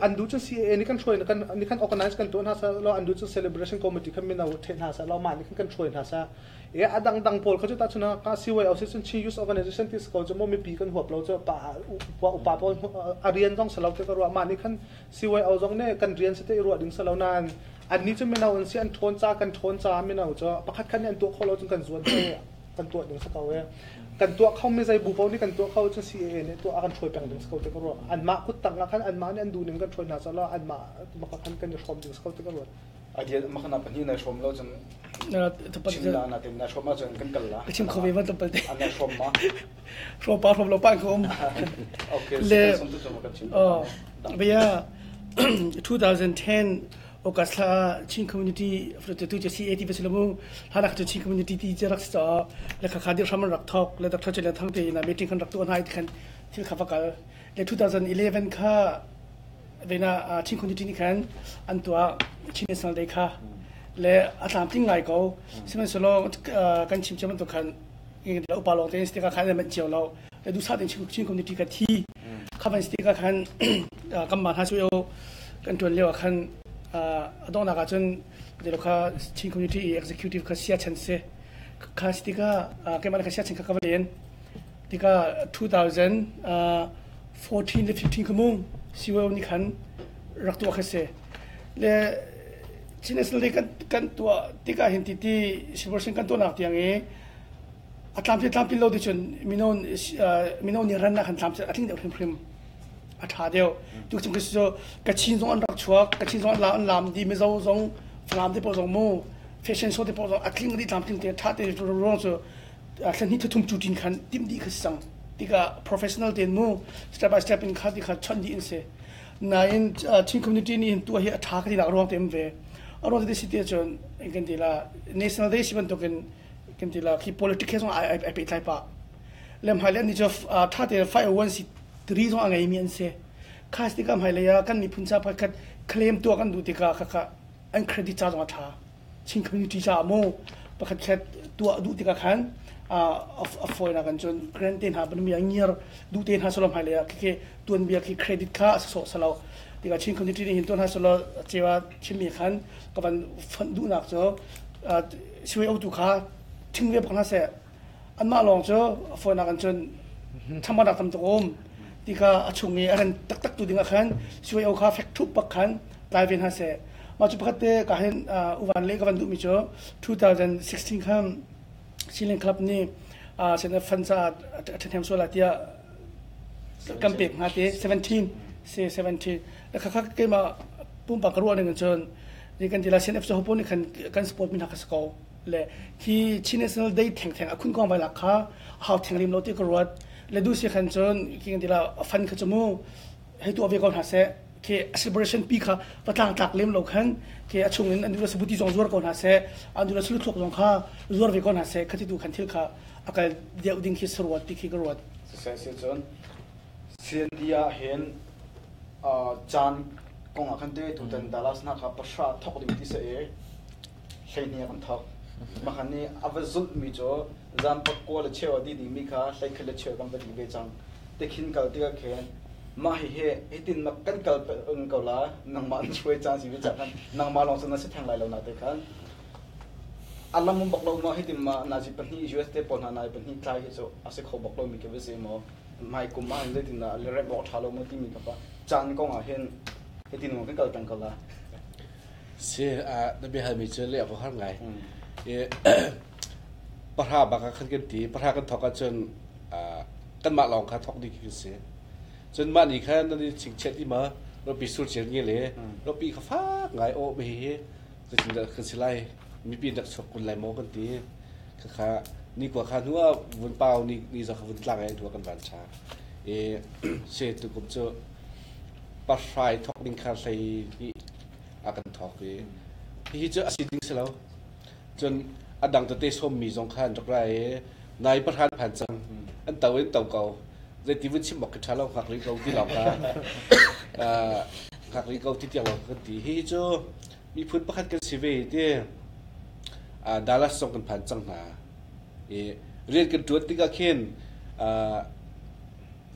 Speaker 4: an duh cun CAA nih kan hruai kan nih khan organize kan tuah hna seh law an duh cun celebration committee khan mino ṭheh hna seh law mah nih khan kan hruai hna seh. E a dangdang pawl kha cu tahchun ah ka CYO si cun Chin Youth Organization ti si ko cu maw mipi kan huap lo cu pa upa upa pawl a rian zong si lo ti ka ruah mah nih khan CYO zong nih kan rian si te i ruah ding si lo nain Annih cu mino an si, an ṭhawn ca kan ṭhawn caah mino cu pakhat khat nih an tuah khawh lo cun kan zuan ko i kan tuah ding si ko i kan tuah khomi zei bu paoh nih kan tuah kho cun CAA nih tuah a kan hruai peng ding si ko ti ka ruah. Anmah kut tang ah khan anmah nih an duh ning kan hruai hna caah anmah maka khan kan i hrawm ding si ko ti ka ruat.
Speaker 5: Idea makana pahnih nai hrawm lo cun chim la na tin na hrawm ahcun kan kal la.
Speaker 7: Ka chim kho ve van tlawmpal te.
Speaker 5: An nai hrawm ma?
Speaker 7: Hrawm pa hrawm lo pa ko um.
Speaker 5: Okay.
Speaker 7: Le bia 2010 August thla Chin community tu cu CAT va si lo mu hla cu Chin community ti cu rak si caah le khakha dir hram an rak thawk le Dr. Chen Thang te ina meeting khan rak tuah hna i khan thil kha va kal le 2011 kha vena Chin community nih khan an tuah Chin National Day kha le a tlamtling ngai ko sihmanhsehlaw kan chim cia bantuk khan upa lawng te in khan an cio lo le duhsah tein Chin community ka thi kha van si tikah khan kanmah hna cu kan ṭuan lio ah khan a donghnak ah cun kha Chin community i executive kha sia chan si kha si tikah keimah kha sia chan kha ka va len tikah 2014 le 15 kha mu CYO nih khan rak tuah kha si le Chin National Day kan tuah tikah hin titi celebration kan tuahnak tiang i a tlamtling tlamtlin lo ti cun mino mino nih ran ah khan tlam a tling deuh hrimhrim a ṭha deuh tu chung cu Kachin zong an rak chuak Kachin zong an lam di Mizo zong Falam te pawl zong mu fashion show te pawl zong a tling dih tlamtling te ṭha te ruang cu thlan hnih thum cu tin khan tim dih kha si cang tikah professional tein mu step by step in kha ti kha chawnh dih in si nain Chin community nih hin tuah hi a ṭha ka ti nak ruang te um ve a ruang te si te cun kan ti la national day si bantukin kan ti la khi politics he zong ai ai pehtlai pah le hmailei an ni cu tha te 501c3 zong a ngeimi an si khas tikah hmailei ah kan miphun ca pakhat claim tuah kan duh tikah khakha an credit ca zong a tha Chin community caah mu pakhat khat tuah duh tikah khan a fawinak kan cun grant te hna ban mi ngiar duh te hna solo hmailei ah khi tuanbia khi credit kha a sawh salo tikah Chin community nih hin tuan hna solo cewa chimmi khan ka van fonh duhnak cu CYO tu kha thing ve bak hna seh anmah lawng cu fawinak in cun Chambaunak tam tuk um. Tika a chung i a ran taktak tu ding ah khan CYO kha fek thup bak khan tlai ve hna seh. Mah cu pakhat te ka hin uvan le ka van duhmi cu 2016 khan Chinland Club nih sen fund caah a ṭhahnem sual ah tiah kan pek hnga te 17 se 17 khakha keimah pumpak ka ruah ning cun ni kan ti la CNF cu hopo nih khan kan support mi hna kha si ko le khi Chin National Day theng theng a khun kong vai lak kha hau theng rim lo ti ka ruat le du si khan cun khi kan ti la fan kha chu mu hei tuah ve ko hna seh khi celebration pi kha patlang tlak lem lo khan khi a chung in an dula sabuti zong zuar ko hna seh an dula sulu thluk zong kha zuar ve ko hna seh khati tu khan thil kha akal deuh ding khi saruat ti khi ka ruat.
Speaker 5: Siseh si cun CND ah hin caan kong ah khan te tutan Dallas hna kha pahra thok ding ti se i hleihnih kan thok. Makhan nih a va zulh mi cu zan pakua le cheu a di ding mi kha hleikhat le cheu kan va di ve cang. Tikhin kal tikah khin mah hihi hitin mak kan kal ko la nangmah na hruai caan si ve cang khan nangmah lawng cun na si theng lai lo na te khan alam um bak lo ma hitin ma nazi pahnih US te pawl hna nai pahnih tlai hi cu a si kho bak lo mi ke va si maw mai kum ah hin zeitin dah le rem awk ṭha lo maw timi kha pa caan kong ah hin hitin maw kan kal peng ko la.
Speaker 6: Si na biahal mi cu leh awk har ngai. Pahra bak ah khan kan ti pahra kan thawk ahcun kanmah lawng kha thawk ding khi si. Cun mah ni khan nan i chingchiat i ma ropi sur cel nge le ropi kha fak ngai aw me hi zeitindah kan si lai mipi rak chuak kun lai maw kan ti. Khakha ni kua kha hnu ah vun pau ni ni za kha vun tlang ai hnu kan van cha. E se tukum cu pahrai thawk ding kha hlei hi a kan thawk i hihi cu a si ding si lo. Cun a dang tete sawmmi zong kha an rak ra i nai pahran phan cang an to in to ko zeiti vun chim awk khi ṭha lo hngak rih ko ti lawng kha hngak rih ko ti tiang lawng kan ti. Hihi cu miphun pakhat kan si ve ti Dallas zong kan phan cang hna. I rian kan ṭuan tikah khin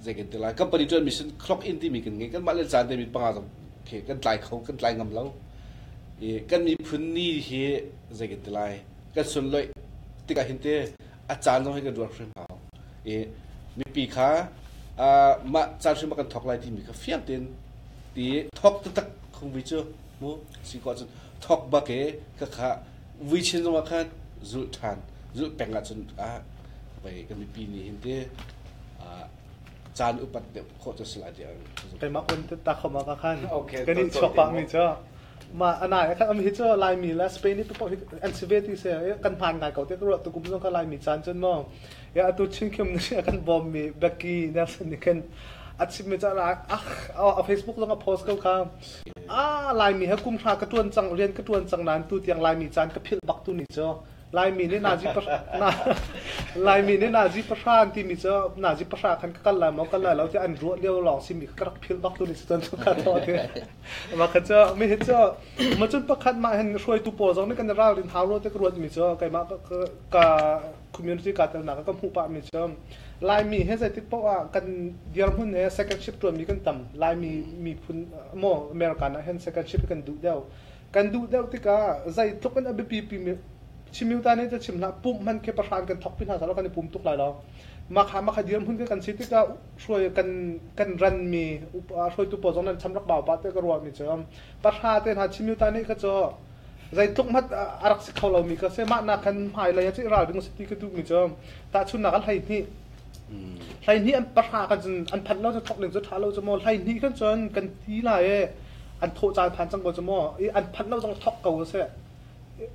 Speaker 6: zei kan ti lai company ṭuan mission clock in timi kan ngei kanmah le caan te mi panga zong khi kan tlai kho kan tlai ngam lo. I kan miphun ni hi zei kan ti lai kan sunloih tikah hin te a caan zong hi kan ruat hrim hau. I mipi kha mah caan hrim ah kan thawk lai timi kha fiang tein ti thawk taktak khung vi cu mu si ko ahcun thawk bak i khakha vui chin zong ah khan zulh ṭhan zulh peng ahcun ah vei kan mipi nih hin te caan upat deuh khawh cu si lai tiah.
Speaker 4: Keimah kun ta khom ah ka khan kan i chuak pah mi cu ma anai khan am hi cu Laimi la Spain i papoh hi an si ve ti se kan hman ngai ko te ka ruah tukum zong kha Laimi caan cun mo ya atu Chin community kan bawm mi Becky Nelson nih khan a chim mi ca ah a Facebook zong a post ko kha ah Laimi he kum hra ka tuan cang rian ka tuan cang nain tu tiang Laimi caan ka philh bak tu ni cu Laimi nih nazi na Laimi nih nazi pahra an timi cu nazi pahra khan ka kal lai maw kal lai lo ti an ruah lio lawng simi ka rak philh bak tu ni cu cun ka thaw ti ma kha cu mi hi cu ma cun pakhat mah hin hruaitu pawl zong nih kan ralrin hau ro te ka ruat mi cu keimah ka community ka tel nak ka hmuh pah mi cu Laimi he zeitik paoh ah kan dirhmun he second shift tuan mi kan tam. Laimi miphun maw American ah hin second shift kan duh deuh. Kan duh deuh tikah zeitluk in a biapi pimi chimiu ta nih chim hlah pumh hman khi pahran kan thok pi hna salo kan i pum tuk lai lo. Makha makha dirhmun kan si tikah hruai kan kan ran mi hruaitu pawl zong nan cham rak bau pa te ka ruah mi cu pahra te hna chimiu ta nih kha cu zeitluk hmat a rak si kho lomi ka si mah nak khan hmailei ah cun i ralring si ti ka duhmi cu tahchunhnak ah hleihnih hleihnih an pahra kan cun an phanh lo cu thok ning cu ṭha lo cu maw hleihnih kan cun kan ti lai i an thawh caan phan cang ko cu maw i an phanh lo zong thok ko si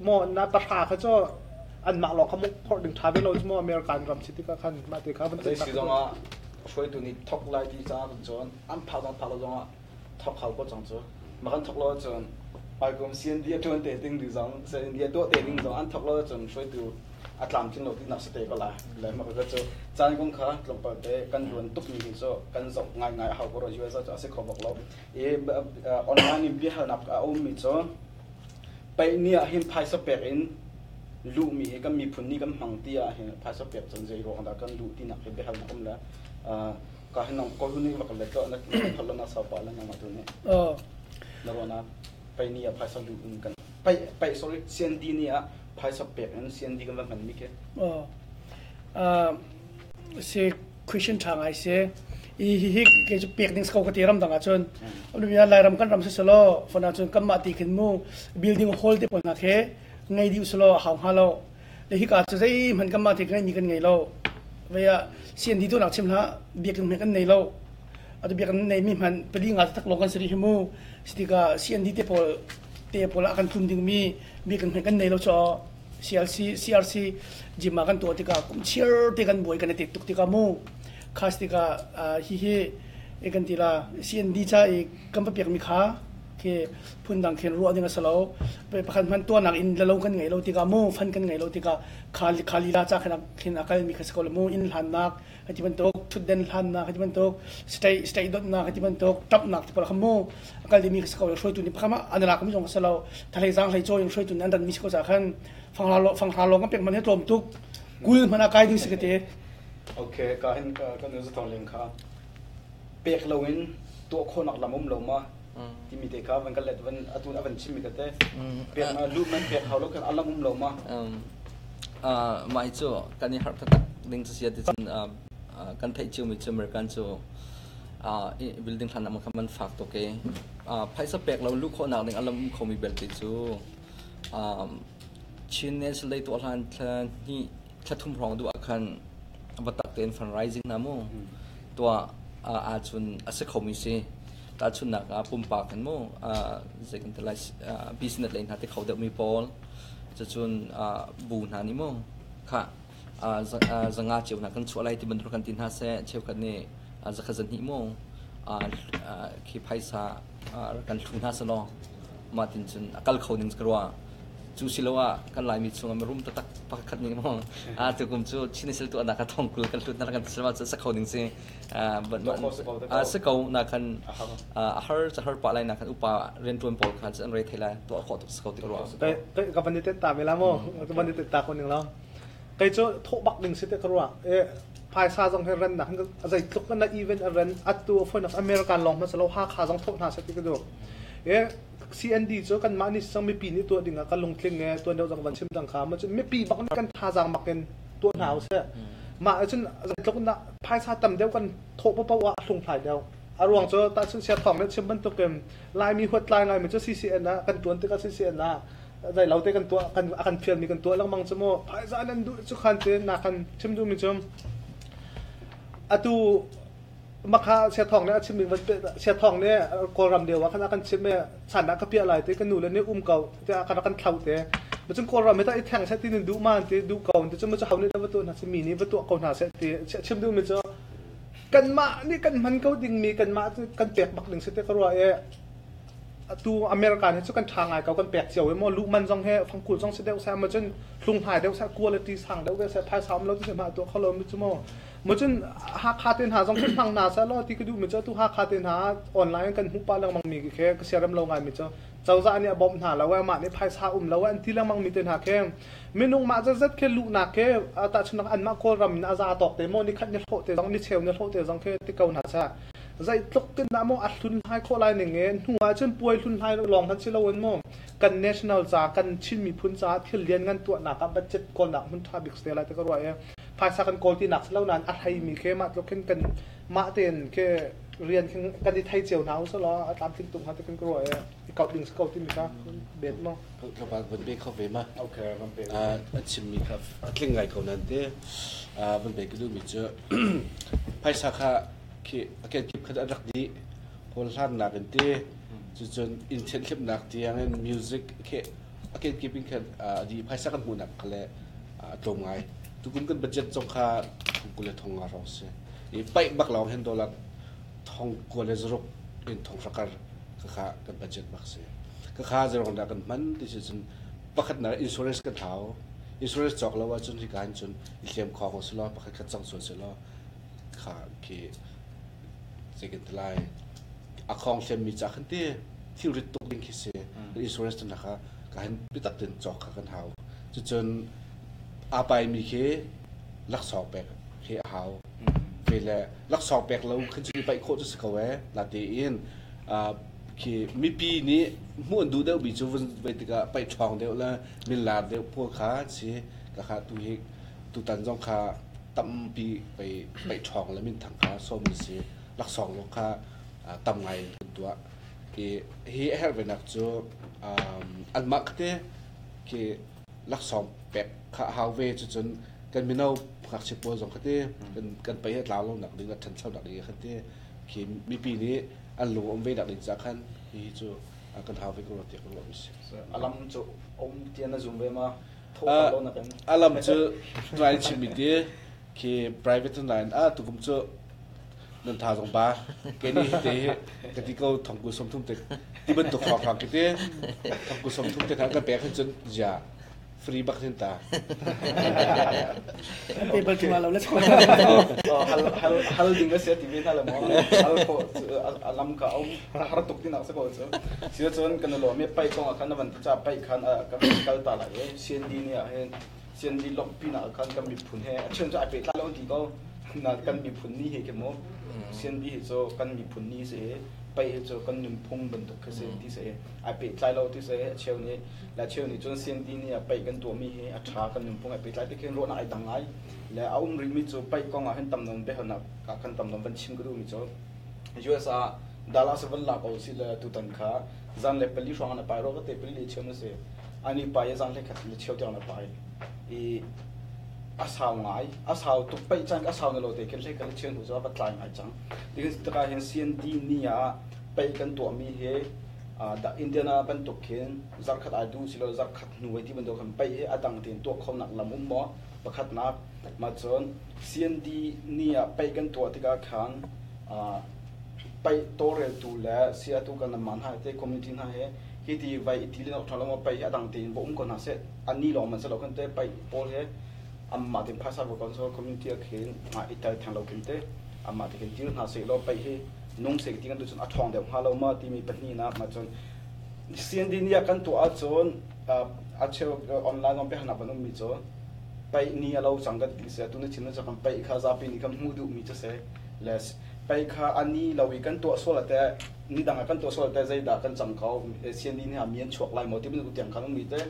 Speaker 4: maw na pahra kha cu anmah lawng kha muk phorh ding ṭha ve lo cu maw American ram si tikah khan mah te kha van
Speaker 5: Zei si zongah hruaitu nih thok lai ti caah kan cun an phak zong phak lo zongah thok hau ko cang cu ma kan thok lo ahcun hmaikum CND a ṭuan te ding ding zong CND a tuah te ding zong an thok lo ahcun hruaitu a tlamtling lo tinak si te ko lai le ma ka cu caan kong kha tlawmpal te kan luan tuk mi hi cu kan zoh ngai ngai a hau ko ro US cu a si kho bak lo i online in biahalnak a um mi cu paih ni ah hin phaisa pek in luh mi hi kan miphun ni kan hmang ti ah hin phaisa pek cun zei ruang dah kan luh tinak hi biahalnak um le ka hin nong ko ni bak le to na phal na sa pa la nang tu ni na ro na pai ni a phaisa lu in kan pai pai sorry CND ni a phaisa pek in CND kan va hman mi ke
Speaker 7: si. Question ṭha ngai si. I hihi kei cu pek ding si ko ka ti ramdang ahcun. Amia Lairam kan ram si selaw fon ahcun kanmah ti khin mu building hall te pawl hna khi ngei dih usulaw a hau hnga lo. Le hika cu zeihmanh kanmah ti ngeimi kan ngei lo. Vei ah CND tuahnak chim hlah biakinn hme kan nei lo. Atu biakinn neimi hmanh pali nga tak lawng kan si rih hi mu. Sitikah CND te pawl te pawl ah kan tlun dingmi biakinn hme kan nei lo caw CLC CRC gym ah kan tuah tikah kum chiar te kan buai kan i tet tuk tikah mu khas tikah hihi e kan ti la CND ca i kan pa pek mi kha khi phundang khin ruah ding a si lo pakhat hman tuahnak in lo kan ngei lo tikah mu fan kan ngei lo tikah khali khali la cha khin khin a kal mi kha si ko le mu inn hlannak hati bantuk thutden hlannak hati bantuk state state dotnak hati bantuk tapnak ti pawl kha mu a kal dimi kha si ko le hruaitu nih pakhat an lak mi zong kha si lo thalei zang hlei caw in hruaitu nih an ran mi si ko ca khan fanghra lo fanghra lawng kan pek man he tlawm tuk kul hmanh ah kai ding si ka te.
Speaker 5: Okay, ka hin kan nu zatong ling kha pek lo in tuah khawhnak lam um lo ma timi te kha van ka let van atun avan chim mi ka te pek na lu man pek hau lo kan alam um lo ma.
Speaker 8: Mah hi cu kan i harh taktak ding cu sia ti cun kan theih cio mi cu American cu building hlan ah man fak tuk i phaisa pek lo luh khawhnak ding a lam um khomi belte cu Chin National Day tuah hlan thla hnih thla thum hrawng duh ah khan va tak tein fundraising hna mu tuah ahcun a si khomi si. Tahchunhnak ah pumpak in mu zei kan ti lai business lei hna ti kho deuhmi pawl cucun bu hna nih mu kha zanga cio hna kan chuah lai ti bantuk kan ti hna seh cheukhat nih zakhat zahnih mu khi phaisa kan hlu hna selaw mah tin cun a kal kho ning ka ruah. Cu si lo ah kan Laimi chungah mirum taktak pakhat nih maw a tukum cu Chin sil tuahnak ka thong kul kan hlut na kan silma cu sa kho ning si a si ko na khan a har cha har pa lai na khan upa riantuan pawl kha an re thei lai tuah khawh tuk si ko ti ruah.
Speaker 4: Ka van te ta me la mo ka van te ta ko ning lo kei cu thawh bak ding si te ka ruah e phaisa zong he ran nak zei tluk na event a ran atu phone of American long ma salo ha kha zong thawh hna se ti ka du e CND cu kanmah nih sang mipi nih tuah ding ah kan lungtling e tuan deuh zong van chim cang kha ma cun mipi bak nih kan thazaang mak in tuah hna usih mah cun zeitluk in dah phaisa tam deuh kan thawh paoh ah hlunghlai deuh a ruang cu tahchun sia thawng nih chim bantukin Laimi huat tlai ngaimi cu CCN ah kan tuan tikah CCN ah zei lo te kan tuah kan a kan fialmi kan tuah lengmang cu mu phaisa nan duh cu khan te na kan chim duhmi cu atu Makha Siathawng nih a chimmi van Siathawng nih Kawlram lio ah khan a kan chimh i chan ah ka piah lai ti ka nule nih um ko tiah kan rak kan thlau te. Macun Kawlram hi tah i theng seh ti nan duh ma ti duh ko ti cu macu ho nih dah va tuah hna seh mi nih va tuah ko hna seh ti chim duhmi cu kanmah nih kan hman ko dingmi kanmah cu kan pek bak ding si te ka ruah i atu America hi cu kan ṭha ngai ko kan pek cio i maw luh man zong hi fangkul zong si deuh seh macun hlunghlai deuh seh quality sang deuh ve seh phaisa um lo ti seh mah tuah kho lo mi cu maw Mucun Hakha te hna zong khi hmang hna seh law ti ka duhmi cu atu Hakha te hna online kan hmuh pah lengmang mi khi ka siarem lo ngaimi cu cozah nih a bawmh hna lo mah nih phaisa um lo an ti lengmang mi te hna khi minung mah zatzat khi luhnak khi tahchunhnak anmah Kawlram in a za tawk te maw nikhat ni hlawh te zong ni cheu ni hlawh te zong khi ti ko hna seh zeitluk tin dah maw a hlun hlai khawh lai ning i hnu ah cun puai hlun hlai lawng hmanh si loin maw kan national ca kan Chin miphun caah thil lian ngan tuahnak ah budget kawlnak hmun ṭha bik si te lai ti ka ruah i phaisa kan kawl tinak si lo nain a hleimi khi mah tluk khin kan mah tein khi rian khin kan i thei cio hna usih law a tlamtling tuk hnga ti kan ka ruah i i kauh ding si ko timi kha bet maw.
Speaker 6: Tlawmpal van pe kho ve ma.
Speaker 5: Okay, van pe.
Speaker 6: A chimmi kha a tling ngai ko nan te. Van pe ka duhmi cu phaisa kha khi a kenkip kha an rak dih. Kawl hlannak in te cucun inn thianhhlimhnak tiang in music khi a kenkip in khan a dih phaisa kan hmuhnak kha le a tlawm ngai. Tukum kan budget zong kha thong 20 le thong nga hrawng si. I paih bak lawng hin dollar thong 20 le zaruk in thong hrakar khakha kan budget bak si. Khakha zeirong dah kan hman ti si cun pakhatnak insurance kan hau. Insurance cawk lo ahcun hika hin cun i hliam khawng si law pakhat khat cang sual si law kha khi zei kan ti lai a khawng hliammi ca khan ti thilrit tuk ding khi si. Insurance tu kha ka hin biatak tein cawk kha kan hau. Cucun aa paimi khi laksawng pek khi a hau. Ve le laksawng pek lo khin cun i paih khawh cu si ko ee. Natein khi mipi nih hmuh an duh deuhmi cu vun vei tikah paih ṭhawng deuh le minlar deuh pawl kha an si. Ka kha tu hi tutan zong kha Tampi pei paih ṭhawng le minthang kha sawm an si. Laksawng zong kha tam ngai in kan tuah. Hi hi a herh venak cu anmah kha khi laksawng pek kha a hau ve. Cucun kan mino ngakchia pawl zong kha ti kan pei a tlau lo nak ding a ṭhancho nak ding kha ti khi mipi nih an lung um ve nak ding ca khan hihi cu kan hau ve ko rua tiah ka ruah mi si.
Speaker 5: Alam cu um tiah na zum ve ma? Tho lo nak in.
Speaker 6: Alam cu nai chim mi ti khi private nain a tukum cu nan tha zong ba ke ni te hi ka ti ko thongku 30 te ti bantuk hrawng hrang ki te thongku 30 te khan kan pek hin cun zia free bak hin ta.
Speaker 7: Pe bal thuma lo le
Speaker 5: hal hal hal ding a si ti ve hna le mo hal ko alam ka um har tuk din ak se ko chu si cun kan lo me pai kong khan van ti cha pai khan ka kal ta lai e CND ni ah hin CND lok pi na khan kan miphun he a chen chu ai pe tla lo ti ko na kan miphun ni he ke mo CND hi chu kan miphun ni se pai hi chu kan nunphung bantuk kha se ti se ai pehtlai lo ti se a cheu nih le a cheu nih cun CND nih a paih kan tuahmi hi a ṭha kan nunphung ai pehtlai ti khin ruahnak ai dang ngai le a um rihmi cu paih kong ah hin tam nawn biahalnak ah khan tam nawn van chim ka duhmi cu US ah Dallas van lak ko si le tutan kha zan le pali hrawng an pai ro ka te pali le cheu na si ani pai zan le khat le cheu tiang na pai i a sau ngai a sau tuk paih cang a sau na lo te khin hlei khat le cheu hnu cu a va tlai ngai cang tikin taka hin CND ni ah paih kan tuahmi hi Indiana bantuk khin zarkhat ai duh silo zarkhat hnu ai ti bantuk khan paih hi a dang tein tuah khonak lam um maw? Pakhatnak mah cun CND ni ah paih kan tuah tikah khan paih tawlreltu le siatu kan man hna te community hna he hi ti vai i ti len awk ṭha lo maw paih hi a dang tein va um ko hna seh ani lawng man si lo khan te paih pawl he anmah tein phaisa va kon so community ah khin i tel theng lo khin te anmah te khin dil hna seh law paih hi nung seh ti kan duh cun a ṭhawng deuh hnga lo ma timi pahnihnak ma cun CND ni ah kan tuah ahcun a cheu online zong biahalnak van ummi cu paih ni a lo cang kan ti si atu na chim na kan paih kha zapi nih kan hmuh duhmi cu si le paih kha a ni lo i kan tuah sual te ni dang ah kan tuah sual te zeidah kan cang ko CND ni ah mi an chuak lai maw ti bantuk tiang khan ummi te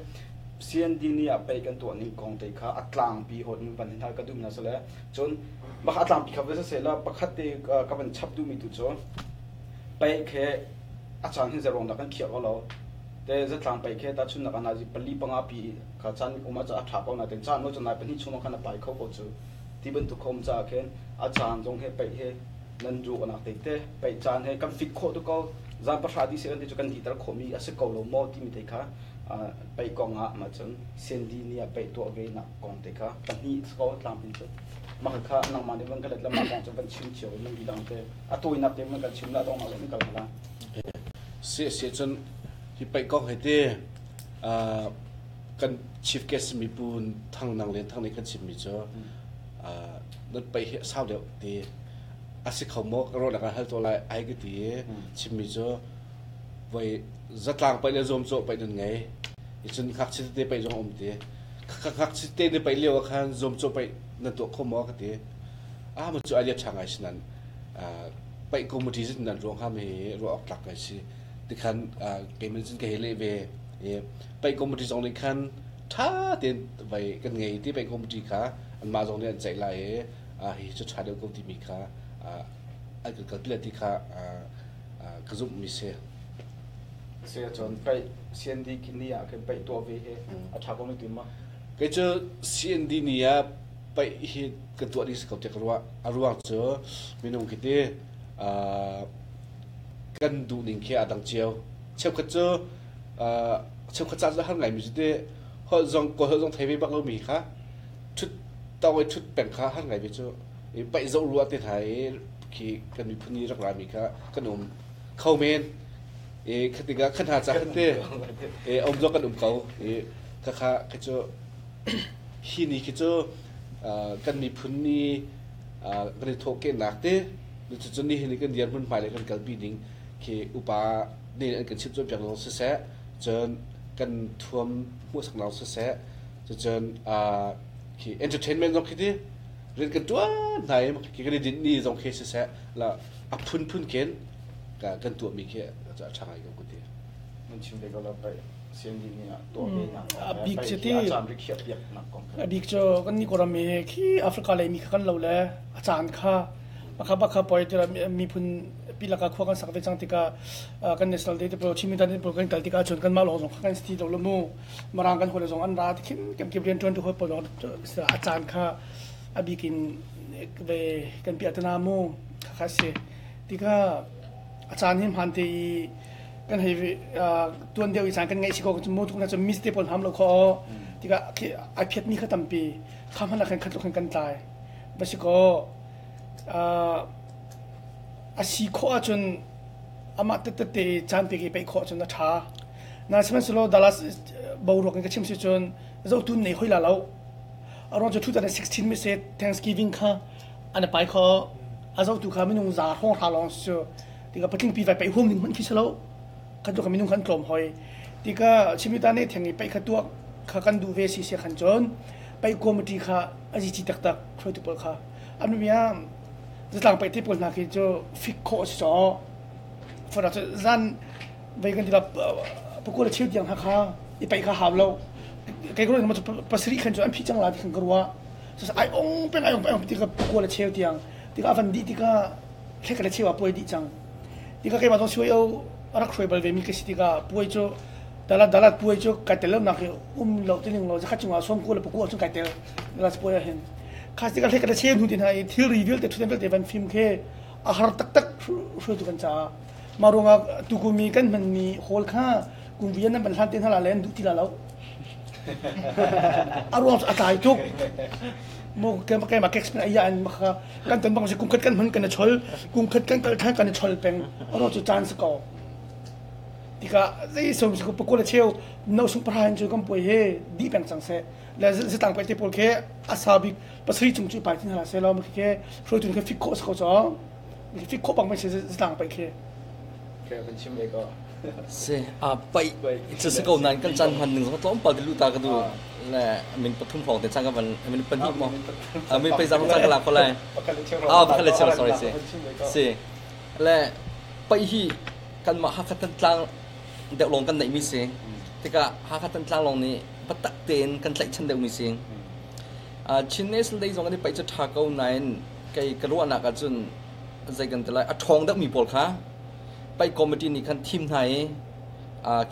Speaker 5: CND ni ah paih kan tuah ning kong te kha a tlangpi hot in van hin hal ka duh na sale Cun mah a tlangpi kha va siseh law pakhat te ka van chap duhmi tu cu paih khi a caan hin zeiruang dah kan khiah ko lo. Te zatlang paih khi tahchunhnak ah nazi pali panga pi kha caan um ah a ṭha ko nain caan lo cun nai pahnih chung ah khan a pai kho ko cu. Ti bantuk kha um caah khin a caan zong he paih he nan ruahnak te te paih caan he kan fit khawh tuk ko. Zan pahra dih seh kan ti cu kan dihter khawhmi a si ko lo maw timi te kha paih kong ah mah cun CND nih a paih tuah ve nak kong te kha pahnih ko tlangpin cu mah kha nangmah nih van ka let lamah kong cu van chim cio nan di dang te a tawinak te van kan chim la dong ah kal hala.
Speaker 6: Si si cun hi paih kong he te kan chief guest mi pu Thang Nang Len Thang nih kan chim mi cu nan paih hi sau deuh ti a si kho maw ka ruah kan hal to lai ai ka ti chim mi cu voi zatlang paih le zuamcawh paih nan ngei i cun ngakchia tete paih zong a um ti ngakchia tete ne paih lio ah khan zuamcawh paih nan tuah kho maw ka ti ah ma cu idea ṭha ngai si nan paih committee zit nan ruang kha mi ruah awk tlak ngai si tikhan keiman cun ka hei leh ve paih committee zong nih khan ṭha tein vai kan ngei ti paih committee kha anmah zong nih an ceih lai i hi cu ṭha deuh ko timi kha an kan kalpi lai ti kha ka zumhmi si.
Speaker 5: Si ahcun paih CND ni ah khin paih tuah ve hi a ṭha ko na ti ma?
Speaker 6: Kei cu CND ni ah paih hi ka tuah ding si ko tiah ka ruah. A ruang cu minung khi ti kan duh ning khi aa dang cio. Cheukhat cu cheukhat ca cu har ngaimi cu ti holh zong kawl holh zong thei ve bak lomi kha ṭhut tawng i ṭhut peng kha har ngai ve cu. Paih zoh ruah te hna i khi kan miphun i rak rami kha kan um kho men. I kha tikah kha hna ca khan te e um zong kan um ko. I khakha khi cu hi ni khi cu kan miphun ni kan i thawhkehnak te cucun nihin i kan dirhmun hmai le kan kalpi ding khi upa nih an kan chimh cawnpiak zong siseh cun kan thuam hmuhsaknak siseh cucun khi entertainment zong khi ti rian kan ṭuan hna i khi kan i dinh ni zong khi siseh la a phunphun khin kan tuahmi khi a ṭha ngai ko ka ti.
Speaker 5: Nan chim ve ko la pai. CND nih tuah ve nak
Speaker 7: A bik cu ti
Speaker 5: a caan rikhiah piak nak kong.
Speaker 7: A bik cu kan nih Kawlram mi khi Africa lei mi kha kan lo le a caan kha pakha pakha poi tira miphun pi laka khua kan sak ve cang tikah kan national day te pawl Chin mi pawl kan kal tikah cun kanmah lawng zong kha kan si ti lo lo mu Mirang kan hawi le zong an ra ti khin kan kip rian ṭuan tu hawi pawl zong a caan kha a bik in ve kan piah tana mu kha kha si tikah a caan hi hmaan te i kan hei tuan deuh i caan kan ngaih si ko mu tuk na cu miss te pawl ham lo kho tikah ai phiat mi kha tampi kha hmanh ah khan khat khan kan tlai va si ko a si khawh ahcun amah tete caan pek i peih khawh ahcun a ṭha na sihmanhsehlaw Dallas boruak in ka chim si cun zohtun nei hoi la lo a ruang cu 2016 mi se Thanksgiving kha an pai kho a zohtu kha minung za hrawng hra lawng cu tika patling pi vai pai huam ding hmanh khi si lo kha tu minung kan tlawm hoi tika chimita ne theng i pai kha tuak kha kan duh ve si sia khan cun pai committee kha azi chi taktak hruaitu pawl kha an mia zatlang pai te pawl hna khi cu fik khawh si cho fara cu zan vei kan tila pakua le cheu tiang hna kha i pai kha hau lo kai ko ma pasari khan cu an phi cang la ti khan ka ruah ai ong peng ai ong peng tika pakua le cheu tiang tika van dih tika thlek le cheu ah puai dih cang tika keimah zong siwai o rak hruai bal ve mi ka si tika puai cu dalat dalat puai cu kai tel lo nak hi um lo tining lo zakhat chungah som ku le pakua chung kai tel dalat puai ah hin khas tika thlek le cheu hnu tin ha i thil ri vialte thuten vialte van film khe a har taktak hruaitu kan caah mah ruangah tukumi kan hmanmi hall kha kum vian nan van hlan te hna la len duh ti la lo a ruang cu a tlai tuk mo keimah ka explain ai an makha kan ton bang si kum khat kan hman kan i chol kum khat kan kal than kan i chol peng a ruang cu caan si ko tikah zei som si ko pakul a cheu no sung pahra hin cu kan puai he di peng cang se le zatang pai te pawl khe asa bik pasari chung cu pai tin hala se lo ma khe hruaitu khe fik khawh si ko cho fik khawh bang mai se zatang pai khe
Speaker 5: ke van chim ve ko
Speaker 8: Si, a paih cu si ko nain kan caan hman ning zong tlawmpal te luta ka duh. Le min pathum hrawng te cang ka van min pahnih maw? Min pei zang cang ka lak ko lai. Ah, pakhat le cheu sorry si. Si. Le paih hi kanmah Hakha Thantlang deuh lawng kan neihmi si. Tikah Hakha Thantlang lawng nih biatak tein kan tlaihchan deuhmi si. Chin National Day zong an i paih cu ṭha ko nain kei ka ruahnak ahcun zei kan ti lai a ṭhawng deuhmi pawl kha paih committee nih khan thim hna i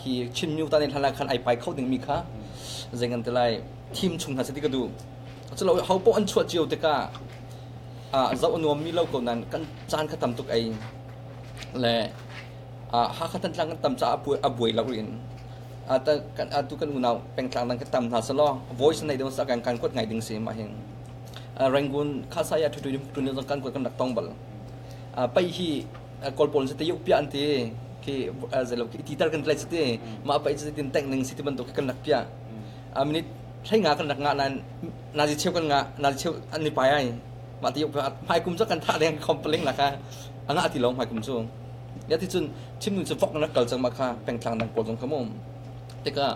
Speaker 8: khi Chin Myu ta nih hlan ah khan ai pai kho dingmi kha zei kan ti lai thim chung hna seh ti ka duh. Culo ho paoh an chuah cio tikah zoh a nuammi lo ko nain kan caan kha tam tuk ei le Hakha Thantlang kan tam caah a buai lo in atu kan unau pengtlang dang kan tam hna selaw voice nei ding sa kan kan kuat ngai ding si mah hin Rangoon khasaya thu tu tu kan kuat kan rak tong bal pai hi Kawl pawl cu te piah an ti khi zelo khi titar kan tlai ti mah pai cu tin tank ning si ti bantuk kan rak piah a minute hlei nga kan rak nga nan nazi cheu kan nga nazi cheu an ni pai ai mah ti hmai kum cu kan thah deng complain la kha anga ti lo hmai kum cu ya ti cun chim nu cu vok rak kal cang ma kha pengtlang dang pawl zong kha mu tikah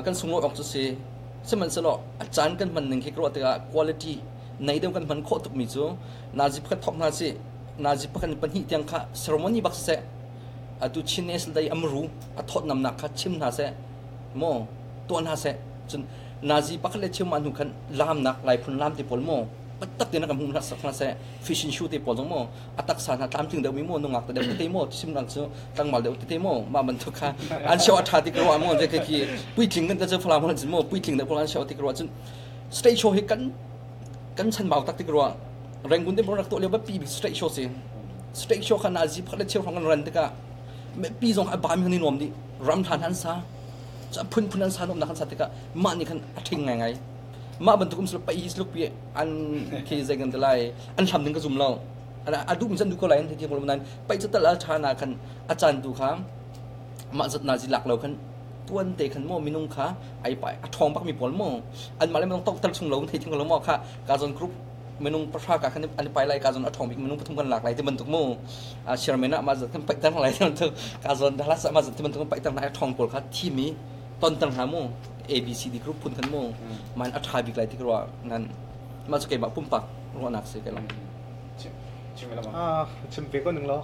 Speaker 8: kan sunglawi awk cu si sihmanhsehlaw a caan kan hman ning khi ka ruah tikah quality nei deuh kan hman khawh tukmi cu nazi pakhat thawk hna si nazi pakhat in pahnih tiang kha ceremony bak siseh atu Chin National Day amru a thawtnamnak kha chim hna seh maw tuah hna seh cun nazi pakhat le cheu mah hnu khan lamnak Laiphun lam te pawl maw taktak te na kan hmuh hna sak hna seh fishing shoe te pawl zong maw a taksa hna tlamtling deuh mi maw nungak te deuh tete maw simlang cu tlangmal deuh tete maw mah bantuk kha an show a tha ti ka ruah maw je khi puitling kan ta falam hon maw puitling deuh pawl an show ti ka ruah cun stage show hi kan kan chanbau tak ti ka ruah Rangoon te rak tuah lio pi bik stage show si stage show kha nazi pakhat le cheu hrawng kan ran tikah pi zong a ba mi ni nuam dih ram hlan han sa phun phun an sa nom nak an sa tikah mah nih khan a ṭhing ngai ngai mah bantuk um pai hi sluk pi an khi zei kan lai an hlam ding ka zum lo a duh mi can du ko lai an ti ko nan pai chu tal al tha na khan a chan tu kha mah zat nazi lak lo khan tuan te khan mo minung kha ai pai a ṭhawng bak mi pawl mo an mah le minung tok tal chung lo thei thing lo mo kha ka zon group minung pahra ka khan an pai lai ka zon a ṭhawng bik minung pathum kan lak lai ti bantuk mu a chairman ah mah zat kan paih ter lai ti bantuk ka zon Dallas ah mah zat ti bantuk kan paih ter hna a ṭhawng pawl kha thim i ton ter hna mu A B C D group phun khan mu man a ṭha bik lai ti ka ruah nan mah cu keimah pumpak ruahnak si kai lo
Speaker 4: Ah, chim ve ko ning lo.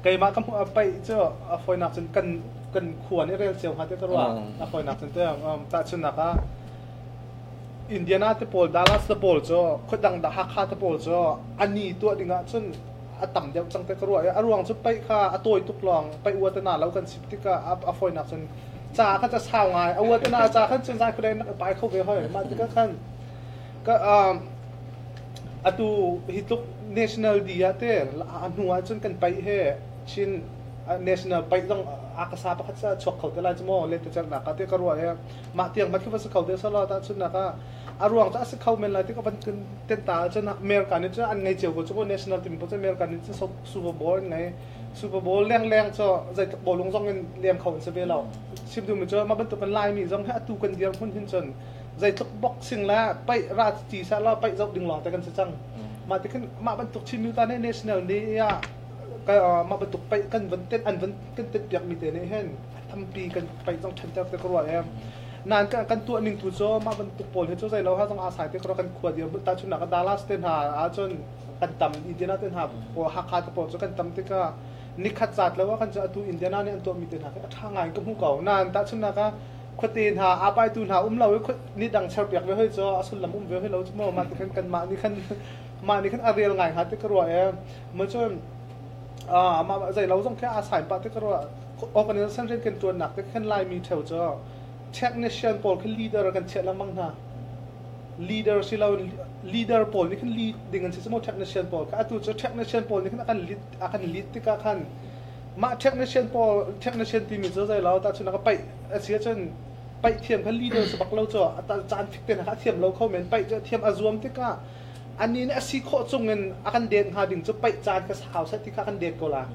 Speaker 4: Keimah ka hmuh a paih cu a fawinak cun kan Kan khua nih rel cio hnga te ka ruah. A fawinak cun te tahchunhnak ah Indiana te pawl, Dallas te pawl cu khuadang dah Hakha te pawl cu ani tuah ding ah cun a tam deuh cang te ka ruah i a ruang cu paih kha a tawi tuk lawng paih ua te na lo kan sip tikah a fawinak cun ca kha ca sau ngai a ua te na ca khan cun zai khuadeng nak pai kho ve hoi. Mah tikah khan ka atu hi tluk national day ah te a hnu ah cun kan paih he Chin national paih zong a ka sa pakhat sa chuak kho te lai cu maw lentecelhnak ah te ka ruah i mah tiang hmanh khi va si kho te selaw tahchunhnak ah a ruang cu a si kho men lai ti ka van ten ta ahcun America nih cun an ngei cio ko cu national team cu America nih cun Super Bowl an ngei. Super Bowl lengleng cu zeitluk bawlung zong in lem kho an si ve lo. Chim duhmi cu mah bantuk kan Laimi zong hi atu kan dirhmun hin cun zeitluk boxing le paih ra ti seh law paih zoh ding lawng te kan si cang. Mah ti khin mah bantuk Chin Myu Ta nih national ni ah mah bantuk paih kan van tet an van kan tet piak mi te nih hin tampi kan paih zong ṭhanter te ka ruah i nain kan tuah ning tu cu mah bantuk pawl hi cu zei lo ha zong aa sai te ka ruah. Kan khua dir tahchunhnak ah Dallas te hna ahcun kan tam, Indiana te hna pawl, Hakha te pawl cu kan tam tikah nikhat zat lo ah kan cu atu Indiana nih an tuah mi te hna khi a ṭha ngai in ka hmu ko. Nain tahchunhnak ah khuate hna aa paitu hna um lo i ni dang cherpiak ve hoi cu a sullam um ve hoi lo cu maw. Mah ti khan kan mah nih khan mah nih khan a rel ngai hnga ti ka ruah i mah cun mah zei lo zong khi aa sain pah ti ka ruah. Organization rian kan ṭuannak te khan Laimi ṭheo cu technician pawl khi leader kan chiah lengmang hna. Leader si lo, leader pawl nih khan lead ding an si cu maw technician pawl kha. Atu cu technician pawl nih khan a kan lead tikah khan mah technician pawl, technician timi cu zei lo tahchunhnak ah paih a si ahcun paih thiam kha leader si bak lo cu caan fik te hna kha a thiam lo kho men. Paih cu a thiam, a zuam tikah anih nih a si khawh chung in a kan det hnga ding cu paih caan kha sau seh ti kha kan det ko la.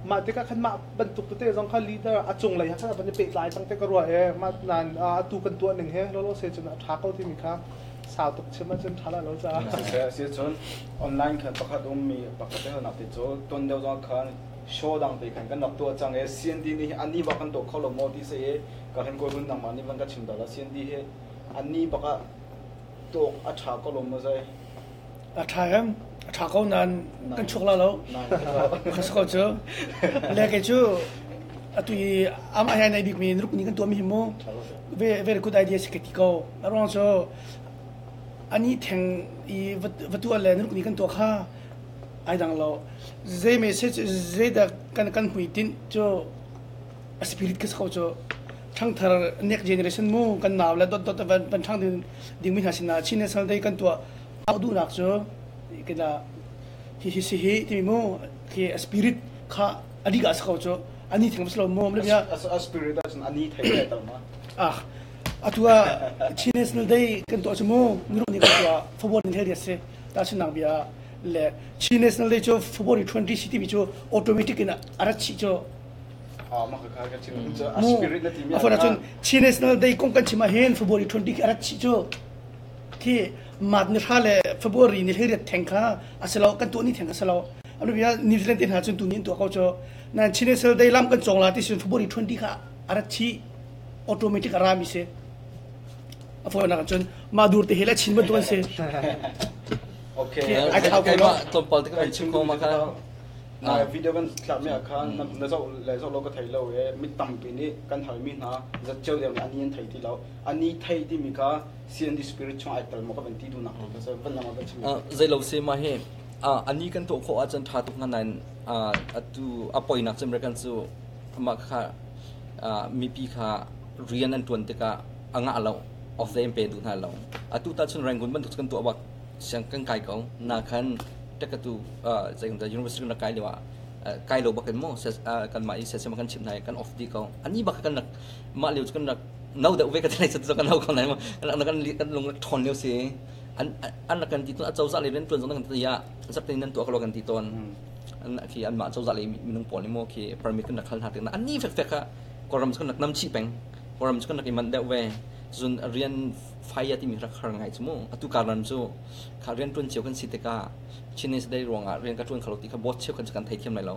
Speaker 4: Mah tikah khan mah bantuk tete zong kha leader a cunglei kha van i pehtlai cang te ka ruah i mah nan atu kan tuah ning he lolo se cun a ṭha ko timi kha sau tuk chim ahcun ṭha la lo caah.
Speaker 5: Si cun online khan pakhat ummi pakhat te nak te cu ton deuh zong khan show dang te khan kan rak tuah cang i CND nih ani bak kan tuah kho lo maw ti se i ka hen ko hun nangmah nih van ka chim dah la. CND hi ani bak ah tuk a ṭha ko lo maw zei?
Speaker 7: A ṭha em, a ṭha ko nain kan chuak la lo. Ka si ko cu. Le kei cu atu i amah he nai bikmi ruk ni kan tuahmi hi mu very good idea si ka ti ko. A ruang cu ani theng i va tuah le ruk ni kan tuah kha ai dang lo. Zei message zeidah kan hmuitinh cu a spirit ka si ko cu. Ṭhangthar next generation mu kan nau le dot dot van van ṭhang ding dingmi hna sinah Chin National Day kan tuah au duhnak cu kina hi hi si hi timi mu khi a spirit kha a dika si ko cu ani theng si lo mu le bia.
Speaker 5: A spirit ah cun ani thei le tal ma.
Speaker 7: Ah, atu ah Chin National Day kan tuah cu mu nuruk ni kan tuah February ni thei si ta chin bia le Chin National Day cu February 20 si timi cu automatic in a rat chih cu. A fawn ahcun Chin National Day kong kan chim ahhin February 20 khi a rat chih cu khi mat ni hra le February ni 18 theng kha a si lo, kan tuah ni theng a si lo. Anu bia New Zealand te hna cun tu ni an tuah ko cu. Nan Chin National Day lam kan cawng la ti sin February 20 kha a rat chih, automatic a rami si. A fawinak cun mah dur te he le Chin bantuk an si.
Speaker 5: Okay.
Speaker 7: Ai thau ko lo.
Speaker 8: Tlawmpal te kan chim ko ma kha.
Speaker 5: Na video kan thlakmi ah khan na zoh le zoh lo ka thei lo i mi tampi nih kan halmi hna zatceo deuh nih ani an thei ti lo. Ani thei timi kha CND spirit chung ai tel maw ka van ti duhnak te kha van lang van chim.
Speaker 8: Zei lo se ma hi ani kan tuah khawh ahcun ṭha tuk na nain atu a poinak cu American cu mah kha mipi kha rian an ṭuan tikah a ngah lo off day an pe duh hna lo. Atu ta chun Rangoon bantuk kan tuah bak siang kan kai ko na khan takatu zei university kan kai lio ah kai lo bak in mo kan mah i sesem kan chim hna kan off di ko ani bak kan rak mah lio kan rak no deuh ve ka tlai sat kan no ko nai mo kan kan kan lung rak thon lio si an an rak kan ti ton a cozah le rian tuan zong kan ti ya zap nan tuah ko kan ti ton an khi an mah cozah le minung pawl ni mo khi permit kan rak hal hna tik na ani fek fek kha koram kan rak nam chi peng koram kan rak i man deuh ve cun rian fire timi rak har ngai cu mu. Atu karlan cu kha rian ṭuan cio kan si tikah Chinese Day ruangah rian ka ṭuan kho lo ti kha boss cheu kan kan theithiam lai lo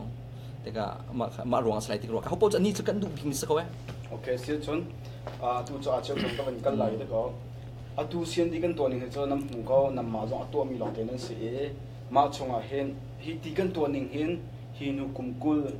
Speaker 8: tikah mah mah ruangah salai tik ruang ho paoh cu ani cu kan duh bikmi si ko eh.
Speaker 5: Okay, si cun atu cu a cheu kan ka van kal lai te ko. Atu CND kan tuah ning hi cu nam hmu ko, nam mah zong a tuahmi lawng te nan si i mah chungah hin hi ti kan tuah ning hin hi nu kum 20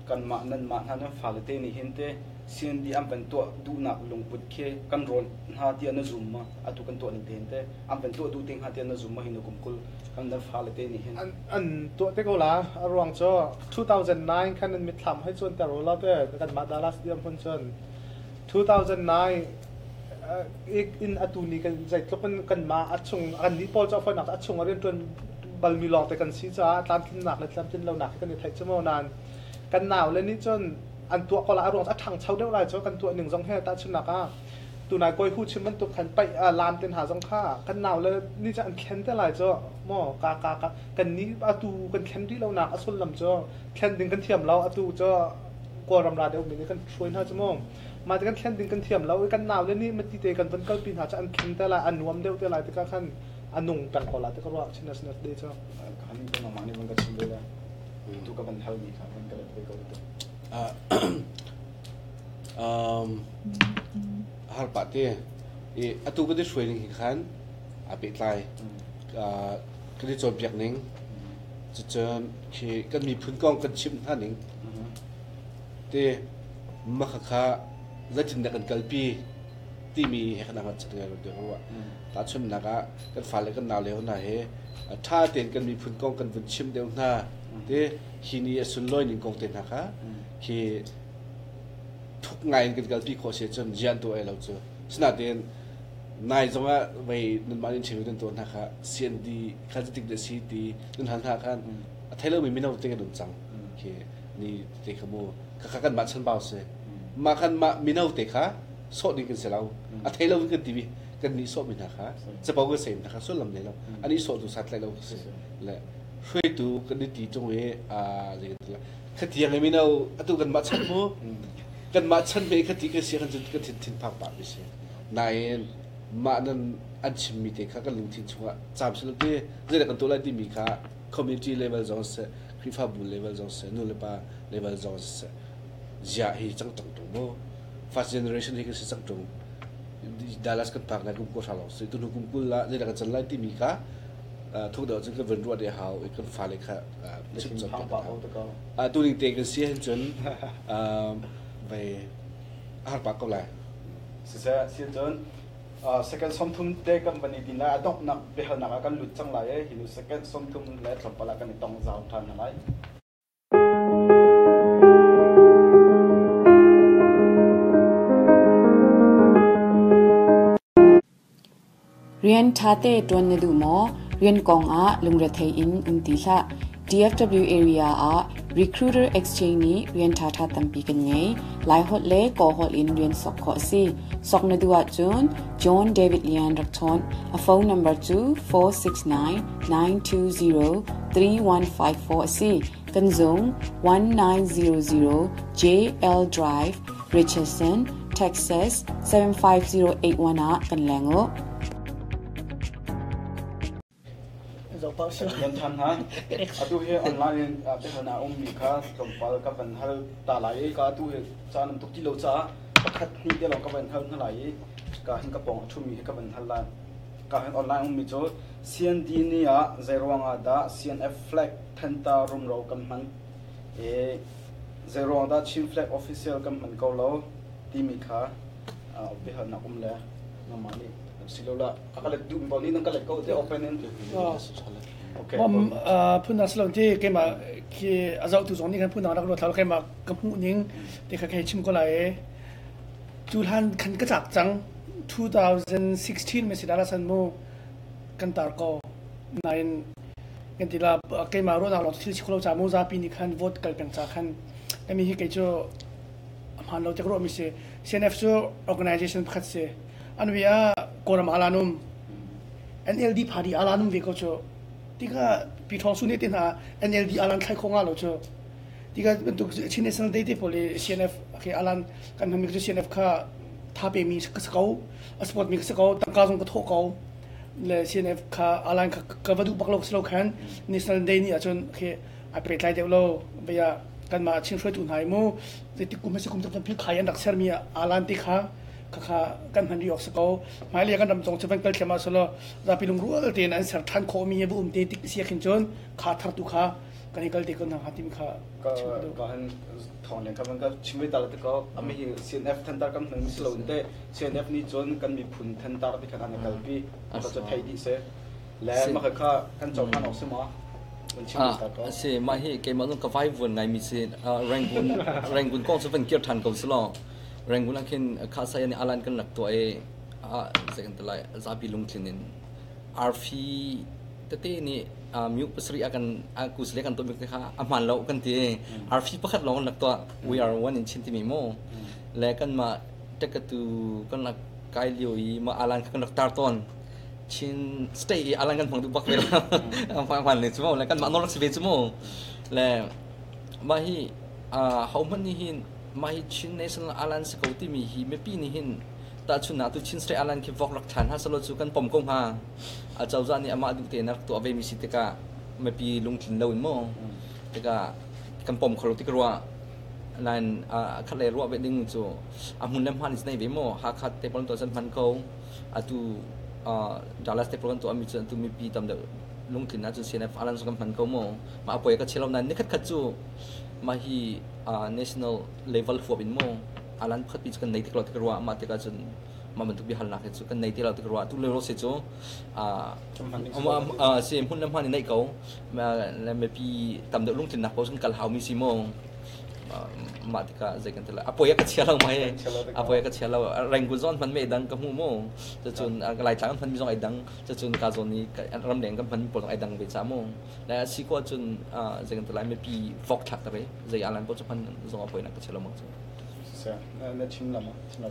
Speaker 5: Kanmah nanmah hna nan fale te nih hin te CND an van tuah duhnak lungput khi kan rawn hna tiah na zum ma? Atu kan tuah ning te hin te an van tuah duh te hnga tiah na zum ma hi na kum 20 kan nan fale te nih hin?
Speaker 4: An tuah te ko la. A ruang cu 2009 khan nan mitthlam hei cuan ter u law te kanmah Dallas dirhmun cun 2009 in atu ni kan zeitluk in kanmah a chung kan nih pawl cu a fawinak a chung a rianṭuan balmi lawng te kan si caah tlamtlinnak le tlamtlin lonak hi kan i theih cu maw nain kan nau le nih cun an tuah ko lai. A ruang cu a ṭhangcho deuh lai cu kan tuah ning zong he. Tahchunhnak ah, tunai kawi hu chim bantuk khan paih lam te hna zong kha kan nau le nih cun an thlen te lai cu maw. Ka ka ka kan nih atu kan thlen rih lonak a sullam cu thlen ding kan thiam lo. Atu cu Kawlram ra deuh mi nih kan hruai hna cu mu. Mah ti kan thlen ding kan thiam lo i kan nau le nih mati te kan van kalpi hna cu an thlen te lai, a nuam deuh te lai tikah khan a nung peng ko lai ti ka ruah Chin National Day cu.
Speaker 5: Ka han kan mah nih van ka chim ve la. Tu ka van hal mi kha van ka let ve ko tu.
Speaker 6: Har pa te i atu ka di hruai ning hi khan a pehtlai kan i cawnpiak ning, cucun khi kan miphun kong kan chimh hna ning te mah khakha zeitindah kan kalpi timi he kan hngalh ngai lo tiah ka ruah. Tahchunhnak ah, kan fale kan naule hna he ṭha tein kan miphun kong kan vun chim deuh hna te, hi ni a sunlawi ning kong te hna kha khi thuk ngai in kan kalpi khawh si ahcun zian tuah ai lo cu. Sinain nai zongah vei nanmah nih cheu nan tuah hna kha CND kha zeitik dah si ti nan hal hna khan a thei lomi mino te kan um cang. Khi ni te kha mu khakha kan mah chanbau si. Mah khan mah mino te kha sawh ding kan si lo. A thei lo kan ti mi kan nih sawh mi hna kha capo kan sem hna kha sullam nei lo. Ani sawh tu sat lai lo si. Le hruaitu kan i ti tung i a khatiang i mino atu kan mah chan mu kan mah chan me khati kan si kan kan thin thin phak pah mi si. Nain mah nan an chimmi te kha kan lungthin chungah caam silo te zeidah kan tuah lai timi kha community level zong siseh, Khrihfabu level zong siseh, nu le pa level zong siseh, ziah hi cang ṭang ṭung mu. First generation hi kan si cang ṭung. Dallas kan phak lai kum 20 lawng si. Tuhnu kum 20 ah zeidah kan can lai timi kha thuk deuh cun kan vun ruah deh hau i kan fale kha chim cawnpiak hau. Tu ning te kan si hin cun vai a har pah ko lai.
Speaker 5: Siseh, si cun second 30 te kan van i din lai. A donghnak biahalnak ah kan lut cang lai i hi nu second 30 le tlawmpal ah kan i tong zau ṭhan hna lai.
Speaker 1: Rian ṭhate ṭuan na duh maw? Rian kong ah lungrethei in um ti hlah. DFW area ah Recruiter Exchange nih rian ṭhaṭha tampi kan ngei. Laiholh le Kawlholh in rian sok khawh a si. Sok na duh ahcun John David Lian rak chawn. A phone number cu 469 920 3154 a si. Kan zung 1900 JL Drive, Richardson, Texas 75081 ah kan leng u.
Speaker 5: Kan than hna. Atu hi online in biahalnak a ummi kha tlawmpal ka van hal ta lai i ka atu hi caan um tuk ti lo caah pakhat hnih te lawng ka van hal hna lai i ka hin ka pawng a ṭhumi hi ka van hal lai. Ka hin online ummi cu CND ni ah zeiruang ah dah CNF flag thenta rumro kan hman i zeiruang dah Chin flag official kan hman ko lo timi kha biahalnak um le nangmah nih silola a ka let duh mi paoh nih nan ka let ko te open in.
Speaker 7: Okay. Mom phun dang silon ti keimah khi a zohtu zong nih khan phun dang rak ruat hlah keimah ka hmuh ning ti kha kei chim ko lai i cu hlan khan ka cak cang. 2016 me si dala san mu kan tar ko nain kan ti la keimah ruahnak lawng thil si kho lo ca mu zapi nih khan vote kal peng ca khan kami hi kei cu hmaan lo te ka ruah mi si. CNF cu organization pakhat si an wi ah Kawlram alanum NLD party alanum ve ko cu tika Pi Thawng Su nih te hna NLD alan thlai kho nga lo cu tika bantuk Chin National Day te pawl i CNF khi alan kan hmami cu CNF kha tha pe mi ka si ko, a support mi ka si ko, tangka zong ka thawh ko le CNF kha alan kha ka va duh bak lo si lo khan National Day ni ahcun khi ai pehtlai deuh lo bia kanmah Chin hruaitu hna i mu zeitik kum si kum tam phil khai an rak sermi alan ti kha kha kan hman rih awk si ko. Hmailei kan ram cong cu van kal thiam ah selaw zapi lungrual tein an ser ṭhan khawhmi bu um te tik si khin cun kha thar tu kha Kan i kal te ko hna hnga timi kha
Speaker 5: Ka ka han thawng leng kha van ka chim ve ta la te ko. Ami hi CNF thantar kan hmang si lo te CNF nih cun kan miphun thantar ti khan an kalpi. Ka cu thei dih se. Le mah kha kan cohlan awk si ma? Van chim ve ta ko.
Speaker 8: Si mah hi keimah zong ka vai vuan ngai mi si Rangoon Rangoon kong cu van kir than ko si law Rangoon ah khin kha saya nih alan kan rak tuah i zei kan ti lai zapi lungtlin in arfi tete nih myu pasarih a kan kusle kan tuah bik kha a hmaan lo kan ti. Arfi pakhat lawng kan rak tuah, we are one in Chin timi mu le kanmah ṭekatu kan rak kai lio i mah alan kha kan rak tar tawn. Chin state i alan kan hmang duh bak ve lo, hmaan le cu mu le kanmah nawl rak si ve cu mu. Le mah hi hohmanh nih hin mah hi Chin National Alan si ko timi hi mipi nih hin tahchunhnak tu Chin State Alan khi vok rak ṭhan hna selaw cu kan pom ko hnga. Acozah nih amah duh tein a rak tuah ve mi si tikah mipi lungtlin lo in mu tikah kan pom kho lo ti ka ruah. Nain khat lei ruah ve ding cu a hmun le hmaan in nei ve mu. Hakha te pawl tuah cun hman ko. Atu Dallas te pawl kan tuah mi cu atu mipi tam deuh lungtlin ahcun CNF Alan cu kan hman ko mu. Mah a poi ka chia lo nain nikhat khat cu mah hi national level huap in mu alan pakhat pi cu kan nei tik lo tik ruah. Mah tikah cun mah bantuk biahalnak hi cu kan nei ti lo tik ruah. Tu le si cu si hmun le hman in neih ko le mipi tam deuh lungtlinnak paoh cun kal hau mi si mu. Mah tikah zei kan ti lai, a poi a ka chia lo mai, a poi a ka chia lo. Rangoon zong hman mi ai dang ka hmu mu, cucun Laitlang an hman mi zong ai dang, cucun ka zawn i ramleng kan hman mi pawl zong ai dang ve ca mu. Le a si ko ahcun zei kan ti lai, mipi vok thlak te zei alan paoh cu hman zong a poi nak ka chia lo mang cu.
Speaker 5: Na chim lam chim la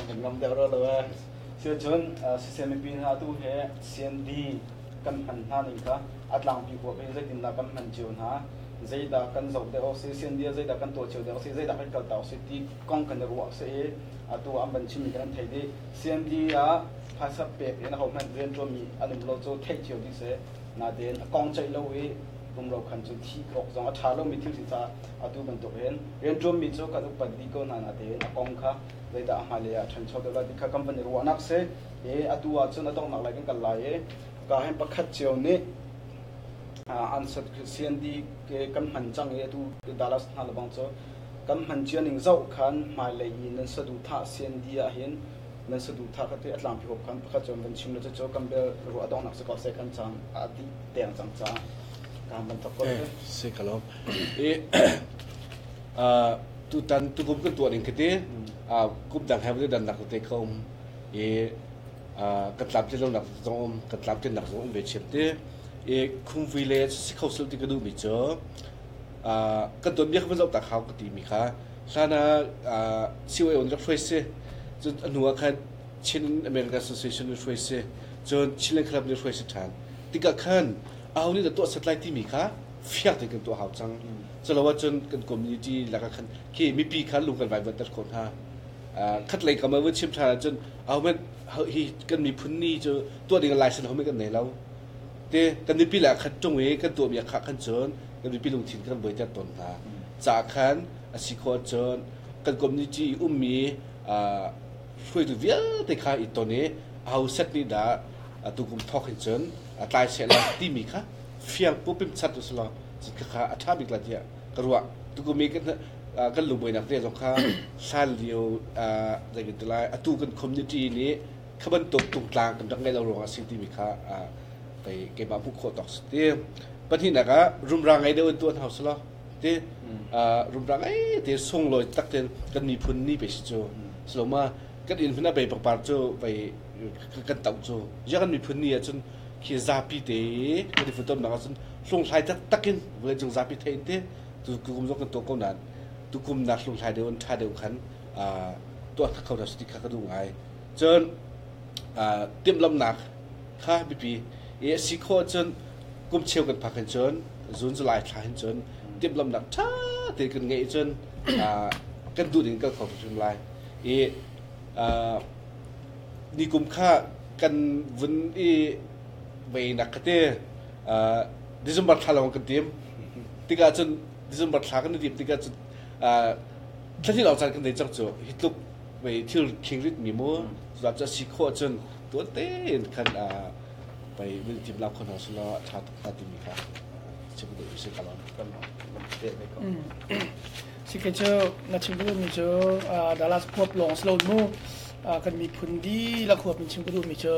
Speaker 5: te ngam deuh ro lo eh. Cun siseh mipi hna tu he CND kan hman hna ning kha a tlangpi huap in zeitindah kan hman cio hna, zeidah kan zoh deuh awk si, CND ah zeidah kan tuah cio deuh awk si, zeidah kan kalta awk si ti kong kan i ruah si i atu an van chimmi kan thei dih. CND ah phaisa pek in ahohmanh rianṭuanmi an um lo cu theih cio dih si. Natein a kong ceih lo i rumro khan cu thi awk zong a ṭha lomi thil si caah atu bantuk hin rianṭuanmi cu kan upat dih ko hna. Natein a kong kha zeidah a hmailei ah a ṭhancho deuh lai ti kha kan van i ruahnak si i atu ahcun a donghnak lai kan kal lai i ka hin pakhat cio nih an CND kan hman cang i atu Dallas hna lebang cu kan hman cia ning zoh khan hmailei i nan saduhthah CND ah hin nan saduhthah kha a tlangpi huap khan pakhat cu van chim le cucu kan bel ruah donghnak si ko seh, kan caan a dih deng cang caah kaan van thok ko.
Speaker 6: Si ka lawm. I tutan tukum kan tuah ning khati kum dang he dan nak te kha um i kan tlamtlin lo nak zong um, kan tlamtlin nak zong um ve chiam te i khumvui le si kho sil ti ka duh mi cu kan tuan bia kha van zoh tak hau ka ti mi kha hlan ah COA on rak hruai si, cun a hnu ah khan Chin American Association nih hruai si, cun Chinland Club nih hruai si ṭhan tikah khan aho nih dah tuah set lai timi kha fiang tein kan tuah hau cang. Culo ahcun kan community lakah khan khi mipi kha lung kan vaivuanhter khawh hna. Khatlei kam ah vun chim ṭhan ahcun ahohmanh hi kan miphun ni cu tuah ding license ahohmanh kan nei lo te. Kan mipi le khat ṭung i kan tuahmi a khah khan cun kan mipi lungthin kan buaiter tawn hna caah khan a si khawh ahcun kan community i ummi hruaitu vialte kha i ton i aho set nih dah tukum thawk hin cun tlai seh la timi kha fiang pupim chat u selaw kha a ṭha bik lai tiah ka ruah. Tukum i kan lungbuainak te zong kha hlan lio zei kan ti lai, atu kan community nih kha bantuk tungtlang kan rak ngeih lo ruangah a si timi kha keimah hmuh khawh tawk si ti. Pahnihnak ah rumra ngei deuh in tuah hna usih law ti, rumra ngei te sunglawi tak tein kan miphun ni pe si cu siloma kan inn hmun ah bei pangpar cu bei kan toh cu ya kan miphun ni ahcun khi zapi te kan i funtomnak ahcun hlunghlai taktak in vawleicung zapi theih in te tu kum zong kan tuah ko nain tukum nak hlunghlai deuh in ṭha deuh khan tuah kho hna ti kha ka duh ngai. Cun timhlamhnak kha biapi i a si khawh ahcun kum cheu kan phak hin cun June July thla hin cun timhlamhnak ṭha tein kan ngeih cun kan duh ding kal kho hrim lai i nikum kha kan vun i veinak kha te December thla lawng kan tim tikah cun December thla kan i tim tikah cun thla hnih lawng caan kan nei cang cu. Hi tluk vei thil khingrit mi mu cu si khawh cun tuan tein khan pei vil tim la khon hna selaw a ṭha tuk hnga timi kha chim. Si ka lawm.
Speaker 7: Si ke cu na chim ka duhmi cu Dallas khuap lawng si lo mu kan miphun dihlak huap in chim ka duhmi cu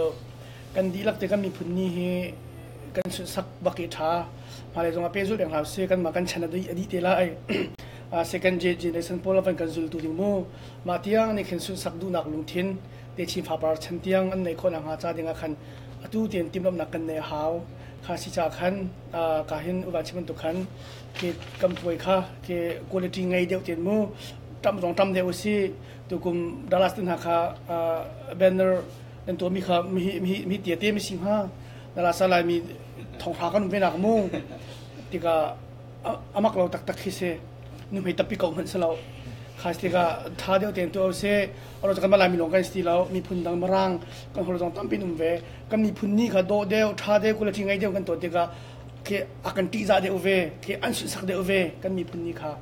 Speaker 7: kan dihlak te kan miphun ni hi kan sunhsak bak i ṭha. Hmailei zong ah pehzulh peng hlah usih, kanmah kan chan a dih te lai. Second generation pawl a van kan zultu ding mu. Mah tiang nih khin sunhsak duhnak lungthin techin fapar chan tiang an neih khawh nakhnga ca ding ah khan atu tiang timhlamhnak kan neih a hau. Kha si ca khan ka hin uvan chim bantuk khan ke kan puai kha ke quality ngei deuh ten mu tam zong tam deuh usih. Tukum Dallas te hna kha banner nan tuahmi kha mi tia te mi si hnga. Dallas Laimi thonghra kan um ve nak mu. Tikah amak lo taktak khi si. Nuhmei tappi ko hmanh si lo. Kha tikah tha deuh tein tuah usih. Aro kan Laimi lawng kan si ti lo. Miphun dang Mirang kan holh zong tampi um ve. Kan miphun ni kha dawh deuh, tha deuh, quality ngei deuh kan tuah tikah khi a kan ṭihzah deuh ve, khi an sunhsak deuh ve kan miphun ni kha.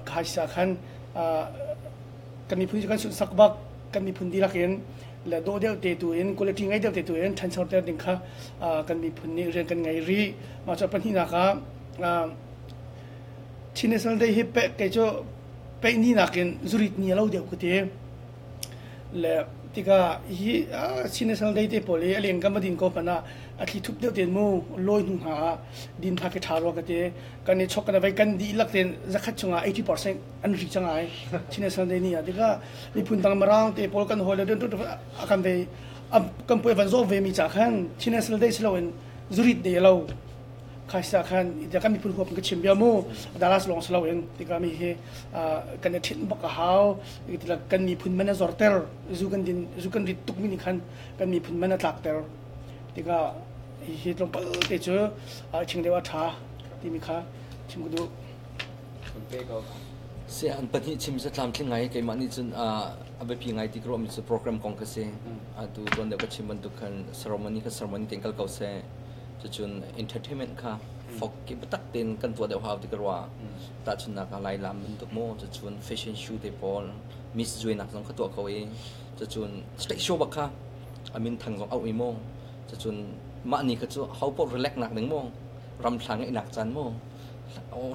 Speaker 7: Kha si khan kan miphun cu kan sunhsak bak. Kan miphun dihlak in le dawh deuh te tu in quality ngei deuh te tu in ṭhanchoter ding kha kan miphun nih rian kan ngei rih. Mah cu pahnihnak ah Chin National Day hi pe kei cu peih ni nakin zurit ni a lo deuh ka ti. Le tikah hi Chin National Day te pawl hi a leng kan va din ko hmanh ah a thli thup deuh tein mu lawi hnu hna ah din hna khi ṭha rua ka ti. Kan i chok kan vai kan dihlak tein zakhat chungah 80% an ri cang ai Chin National Day ni ah tikah miphun dang Mirang te pawl kan hawi le a kan ve kan puai van zawh ve mi ca khan Chin National Day si loin zurit de lo khaisa khan ita kan miphun huap ka chim bia mu Dallas lawng si loin tikah mi hi kan i ṭhinh bak a hau tila kan miphun man a zorter zu kan din zu kan rit tuk mi nih khan kan miphun man a tlakter tikah hi tlawmpal te cu ching deuh a ṭha timi kha chim ka duh.
Speaker 8: Si an pahnih chim cu tlamtling ngai keimah nih cun a biapi ngai ti ka ruahmi cu program kong kha si. Atu tuan deuh ka chim bantuk khan ceremony kha ceremony tein kal ko seh. Cucun entertainment kha fok ki biatak tein kan tuah deuh hau ti ka ruah. Tahchunhnak ah Lai lam bantuk maw cucun fashion show te pawl Miss Zuainak zong kha tuah ko i cucun stage show bak kha a min thang zong auh i maw cucun mah ni kha cu ho paoh relax nak ding maw ramthla ngeihnak caan maw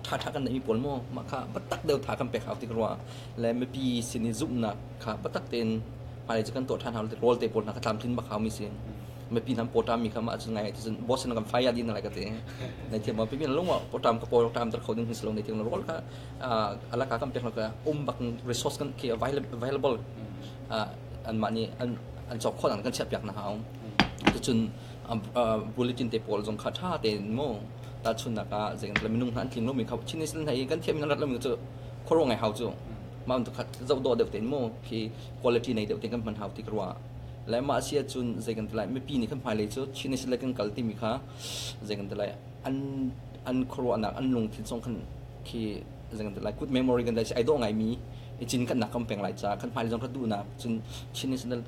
Speaker 8: ṭhaṭha kan neihmi pawl maw mah kha biatak deuh tha kan pek hau ti ka ruah le mipi sin i zumhnak kha biatak tein hmailei cu kan tuah ṭhan hau rawl te pawl hna kha tlamtlin bak hau mi si mipi hna pawṭam mi kha mah cun ngai cun boss in kan fire din lai ka ti nei thiam ma pipi lung pawṭam ka pawṭam ter kho ding hin silo nei thiam rawl kha alaka kan pek ka um bak resource kan khi available an mah nih an an cawk khawh kan chiah piak na hau cun bulletin te pawl zong kha ṭha tein mu tahchunhnak ah zei kan minung hna an tling lomi kha Chinese hna i kan thiam in an rat lomi cu khuaruah ngai hau cu mah bantuk kha zoh dawh deuh tein mu khi quality nei deuh tein kan hman hau ti ka ruah le mah si ahcun zei kan ti lai mipi nih kan hmailei cu Chinese le kan kal timi kha zei kan ti lai an an khuaruahnak an lungthin zong khan khi zei kan ti lai good memory kan ai dawh ngaimi i cin kan nak kan peng lai ca kan hmailei zong kan duhnak cun Chin National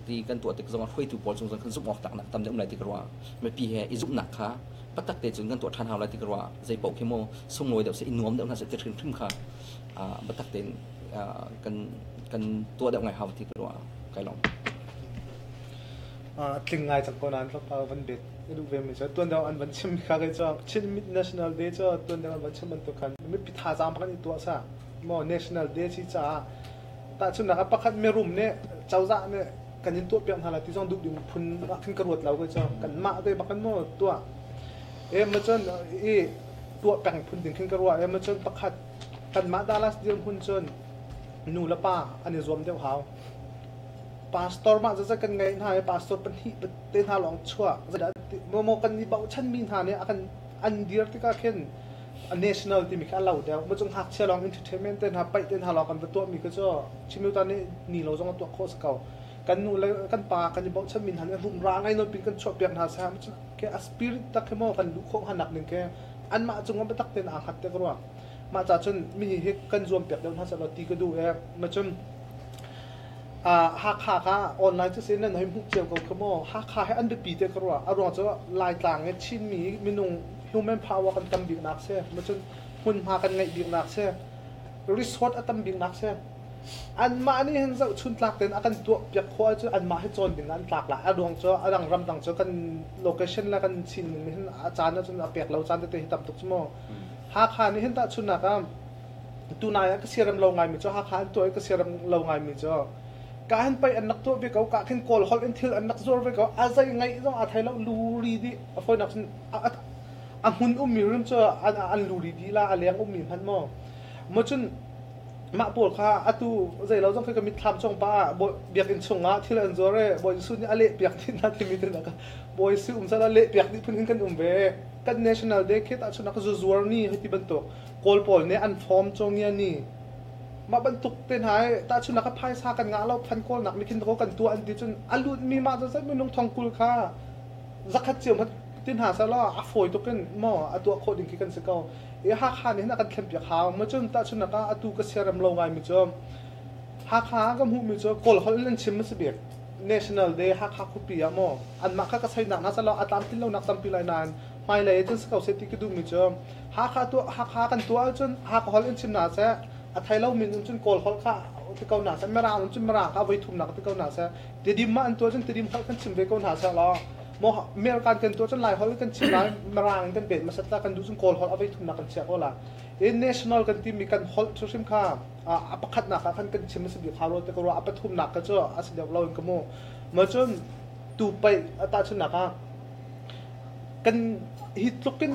Speaker 8: ti kan tuah tik zong ah hruaitu pawl cung zong kan zumh awk tlaknak tam deuh um lai ti ka ruah mipi he i zumhnak kha patak te cun kan tuah ṭhan hau lai ti ka ruah zei paoh khi mu sunglawi deuh seh i nuam deuh hna seh ti hrimhrim kha biatak tein kan kan tuah deuh ngai hau ti ka ruah kai lawm.
Speaker 4: Tling ngai cang ko nain tlawmpal van bet duh ve mi cu tuan deuh an van chim kha kei cu Chin National Day cu tuan deuh an van chim bantuk khan mipi thazaang pakhat in tuah sa maw National Day si caah tahchunhnak ah pakhat mirum nih cozah nih kan in tuahpiak hna lai ti zong duh ding phun ah khin ka ruat lo kei cu kanmah te bak in maw tuah em ma cun i tuah peng phun ding khin ka ruah em ma cun pakhat kanmah Dallas dirhmun cun nu le pa an i zuam deuh hau pastor mah zaza kan ngeih hna i pastor pahnih te hna lawng chuah maw kan i bochan mi hna nih a kan an dir tikah khin national timi kha a lo deuh. Mu cung ngakchia lawng entertainment te hna paih te hna lawng kan va tuahmi kha cu Chinnu ta nih ni lo zong a tuah khawh si ko. Kan nu le kan pa kan i bochanmi hna nih rumra ngai nawn pin kan chuahpiak hna seh ke a spirit tak khi maw kan luh khawh hnga nak ning ke anmah cung ah biatak tein aa hngat te ka ruah. Mah ca cun mi hi kan zuam piak deuh hna seh law ti ka duh e. Ma cun Hakha kha online cu sin nan hei hmuh cio ko kha maw Hakha he an biapi te ka ruah a ruang cu Laitlang i Chinmi minung human power kan tam biknak si ma cun hmunhma kan ngeih biknak si resort a tam biknak si. Anmah nih hin zohchun tlak tein a kan tuah piak khawh ahcun anmah hi cawn ding ah an tlak lai. A ruang cu a dang ramdang cu kan location le kan sining nih hin a caan ahcun a pek lo caan tete hi tam tuk cu mu. Hakha nih hin tahchunhnak ah tunai ah ka siarem lo ngaimi cu Hakha an tuah i ka siarem lo ngaimi cu ka hin pei an rak tuah ve ko ka khin Kawl holh in thil an rak zuar ve ko a zei ngaih zong aa thei lo luri dih a fawinak cun a hmun ummi rim cu an luri dih la a leng ummi hmanh maw maw cun mah pawl kha atu zeilo zong khi ka mitthlam cung pa ah biakinn chungah thil an zuar i Bawi Jesuh nih a leh piak dih hna timi te nak Bawi Jesuh um sal a leh piak dih phun hin kan um ve. Kan national day khi tahchun ah zuzuar ni hei ti bantuk Kawl pawl nih an form cawngia ni mah bantuk te hna i tahchun ah phaisa kan ngah lo phan kawlnak nih khin kan tuah an ti cun a lut mi mah zat minung 40,000 kha 100 cio hmanh ti hna seh law a fawi tuk in maw a tuah khawh ding khi kan si ko. I Hakha nih hin a kan thlenpiak hau. Ma cun tahchunhnak ah atu ka siarem lo ngaimi cu Hakha ah ka hmuhmi cu Kawl holh in an chim a si bik. National Day Hakha khuapi ah maw anmah kha ka seinak hna seh law a tlamtlin lonak tampi lai nain hmailei ah cun si ko seh ti ka duhmi cu Hakha tuah Hakha kan tuah ahcun Hakha holh in chim hna seh a thei lomi in cun Kawl holh kha ti ko hna seh Mirang in cun Mirang kha voi thumnak ti ko hna seh Tidim ah an tuah cun Tidim holh kan chim ve ko hna seh law maw American kan tuah cun Lai holh kan chim lai Mirang in kan bet hmasat la kan duh cun Kawl holh a voi thumnak kan chiah ko la i national kan timi kan holh cu hrim kha a pakhatnak ah khan kan chim a si bik hau lo te ko rua a pathumnak ka cu a si deuh lo in ka mu ma cun tu paih a tahchunnak ah kan hi tluk in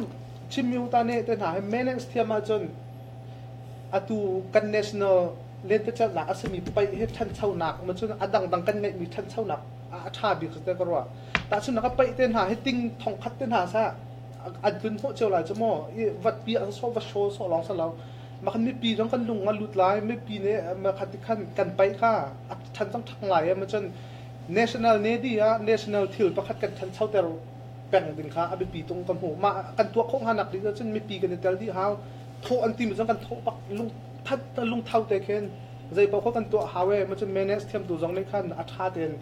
Speaker 4: Chinmi ta ne te hna hi manage thiam ahcun atu kan national lentecelhnak a simi paih hi ṭhanchonak ma cun a dangdang kan ngeihmi ṭhanchonak a ṭha bik te ka ruah. Tahchunhnak ah paih te hna hi ting 1000 te hna sa an tlun hnawh cio lai cu maw i vat pi an sawh va show sawh lawng sa lo makhan mipi zong kan lung a lut lai mipi nih makhat ti khan kan paih kha a ṭhan cang ṭhang lai ma cun national ne di ah national thil pakhat kan ṭhanchoter peng ding kha a biapi tung ka hmuh. Mah kan tuah khawh hnga nak ding cun mipi kan i tel dih hau. Thawh an timi zong kan thawh bak lung that lungtho te khin zei paoh kha kan tuah hau e ma cun manage thiamtu zong nih khan a ṭha tein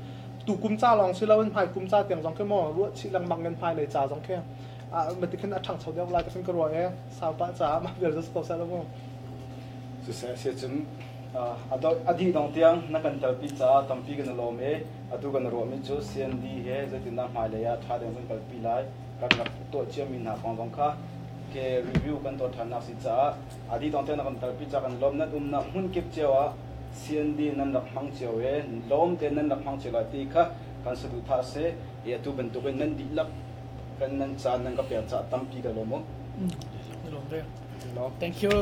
Speaker 4: tu kum ca lawng si loin hmai kum ca tiang zong khi maw ruah chih lengmang in hmailei ca zong khi ma ti khin a ṭhangcho deuh lai ka sin ka ruah e sau pah caah mah vial cu ko seh lo mu.
Speaker 5: Siseh si cun a dih dong tiang na kan telpi caah tampi kan i lawm i atu kan ruahmi cu CND he zeitindah hmailei ah ṭha deuh kan kalpi lai kan rak tuah ciami hna kong zong kha ke review kan tuah ṭhannak si caah a dih dong tiang na kan telpi caah kan lawm. Nan umnak hmun kip cio ah CND nan rak hmang cio i lawm tein nan rak hmang cio lai ti kha kan saduhthah a si i atu bantukin nan dihlak kan nan caan nan ka pek caah tampi ka lawm u.
Speaker 7: Lawm ve. Thank you.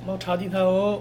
Speaker 7: Mang ṭha dih hna u.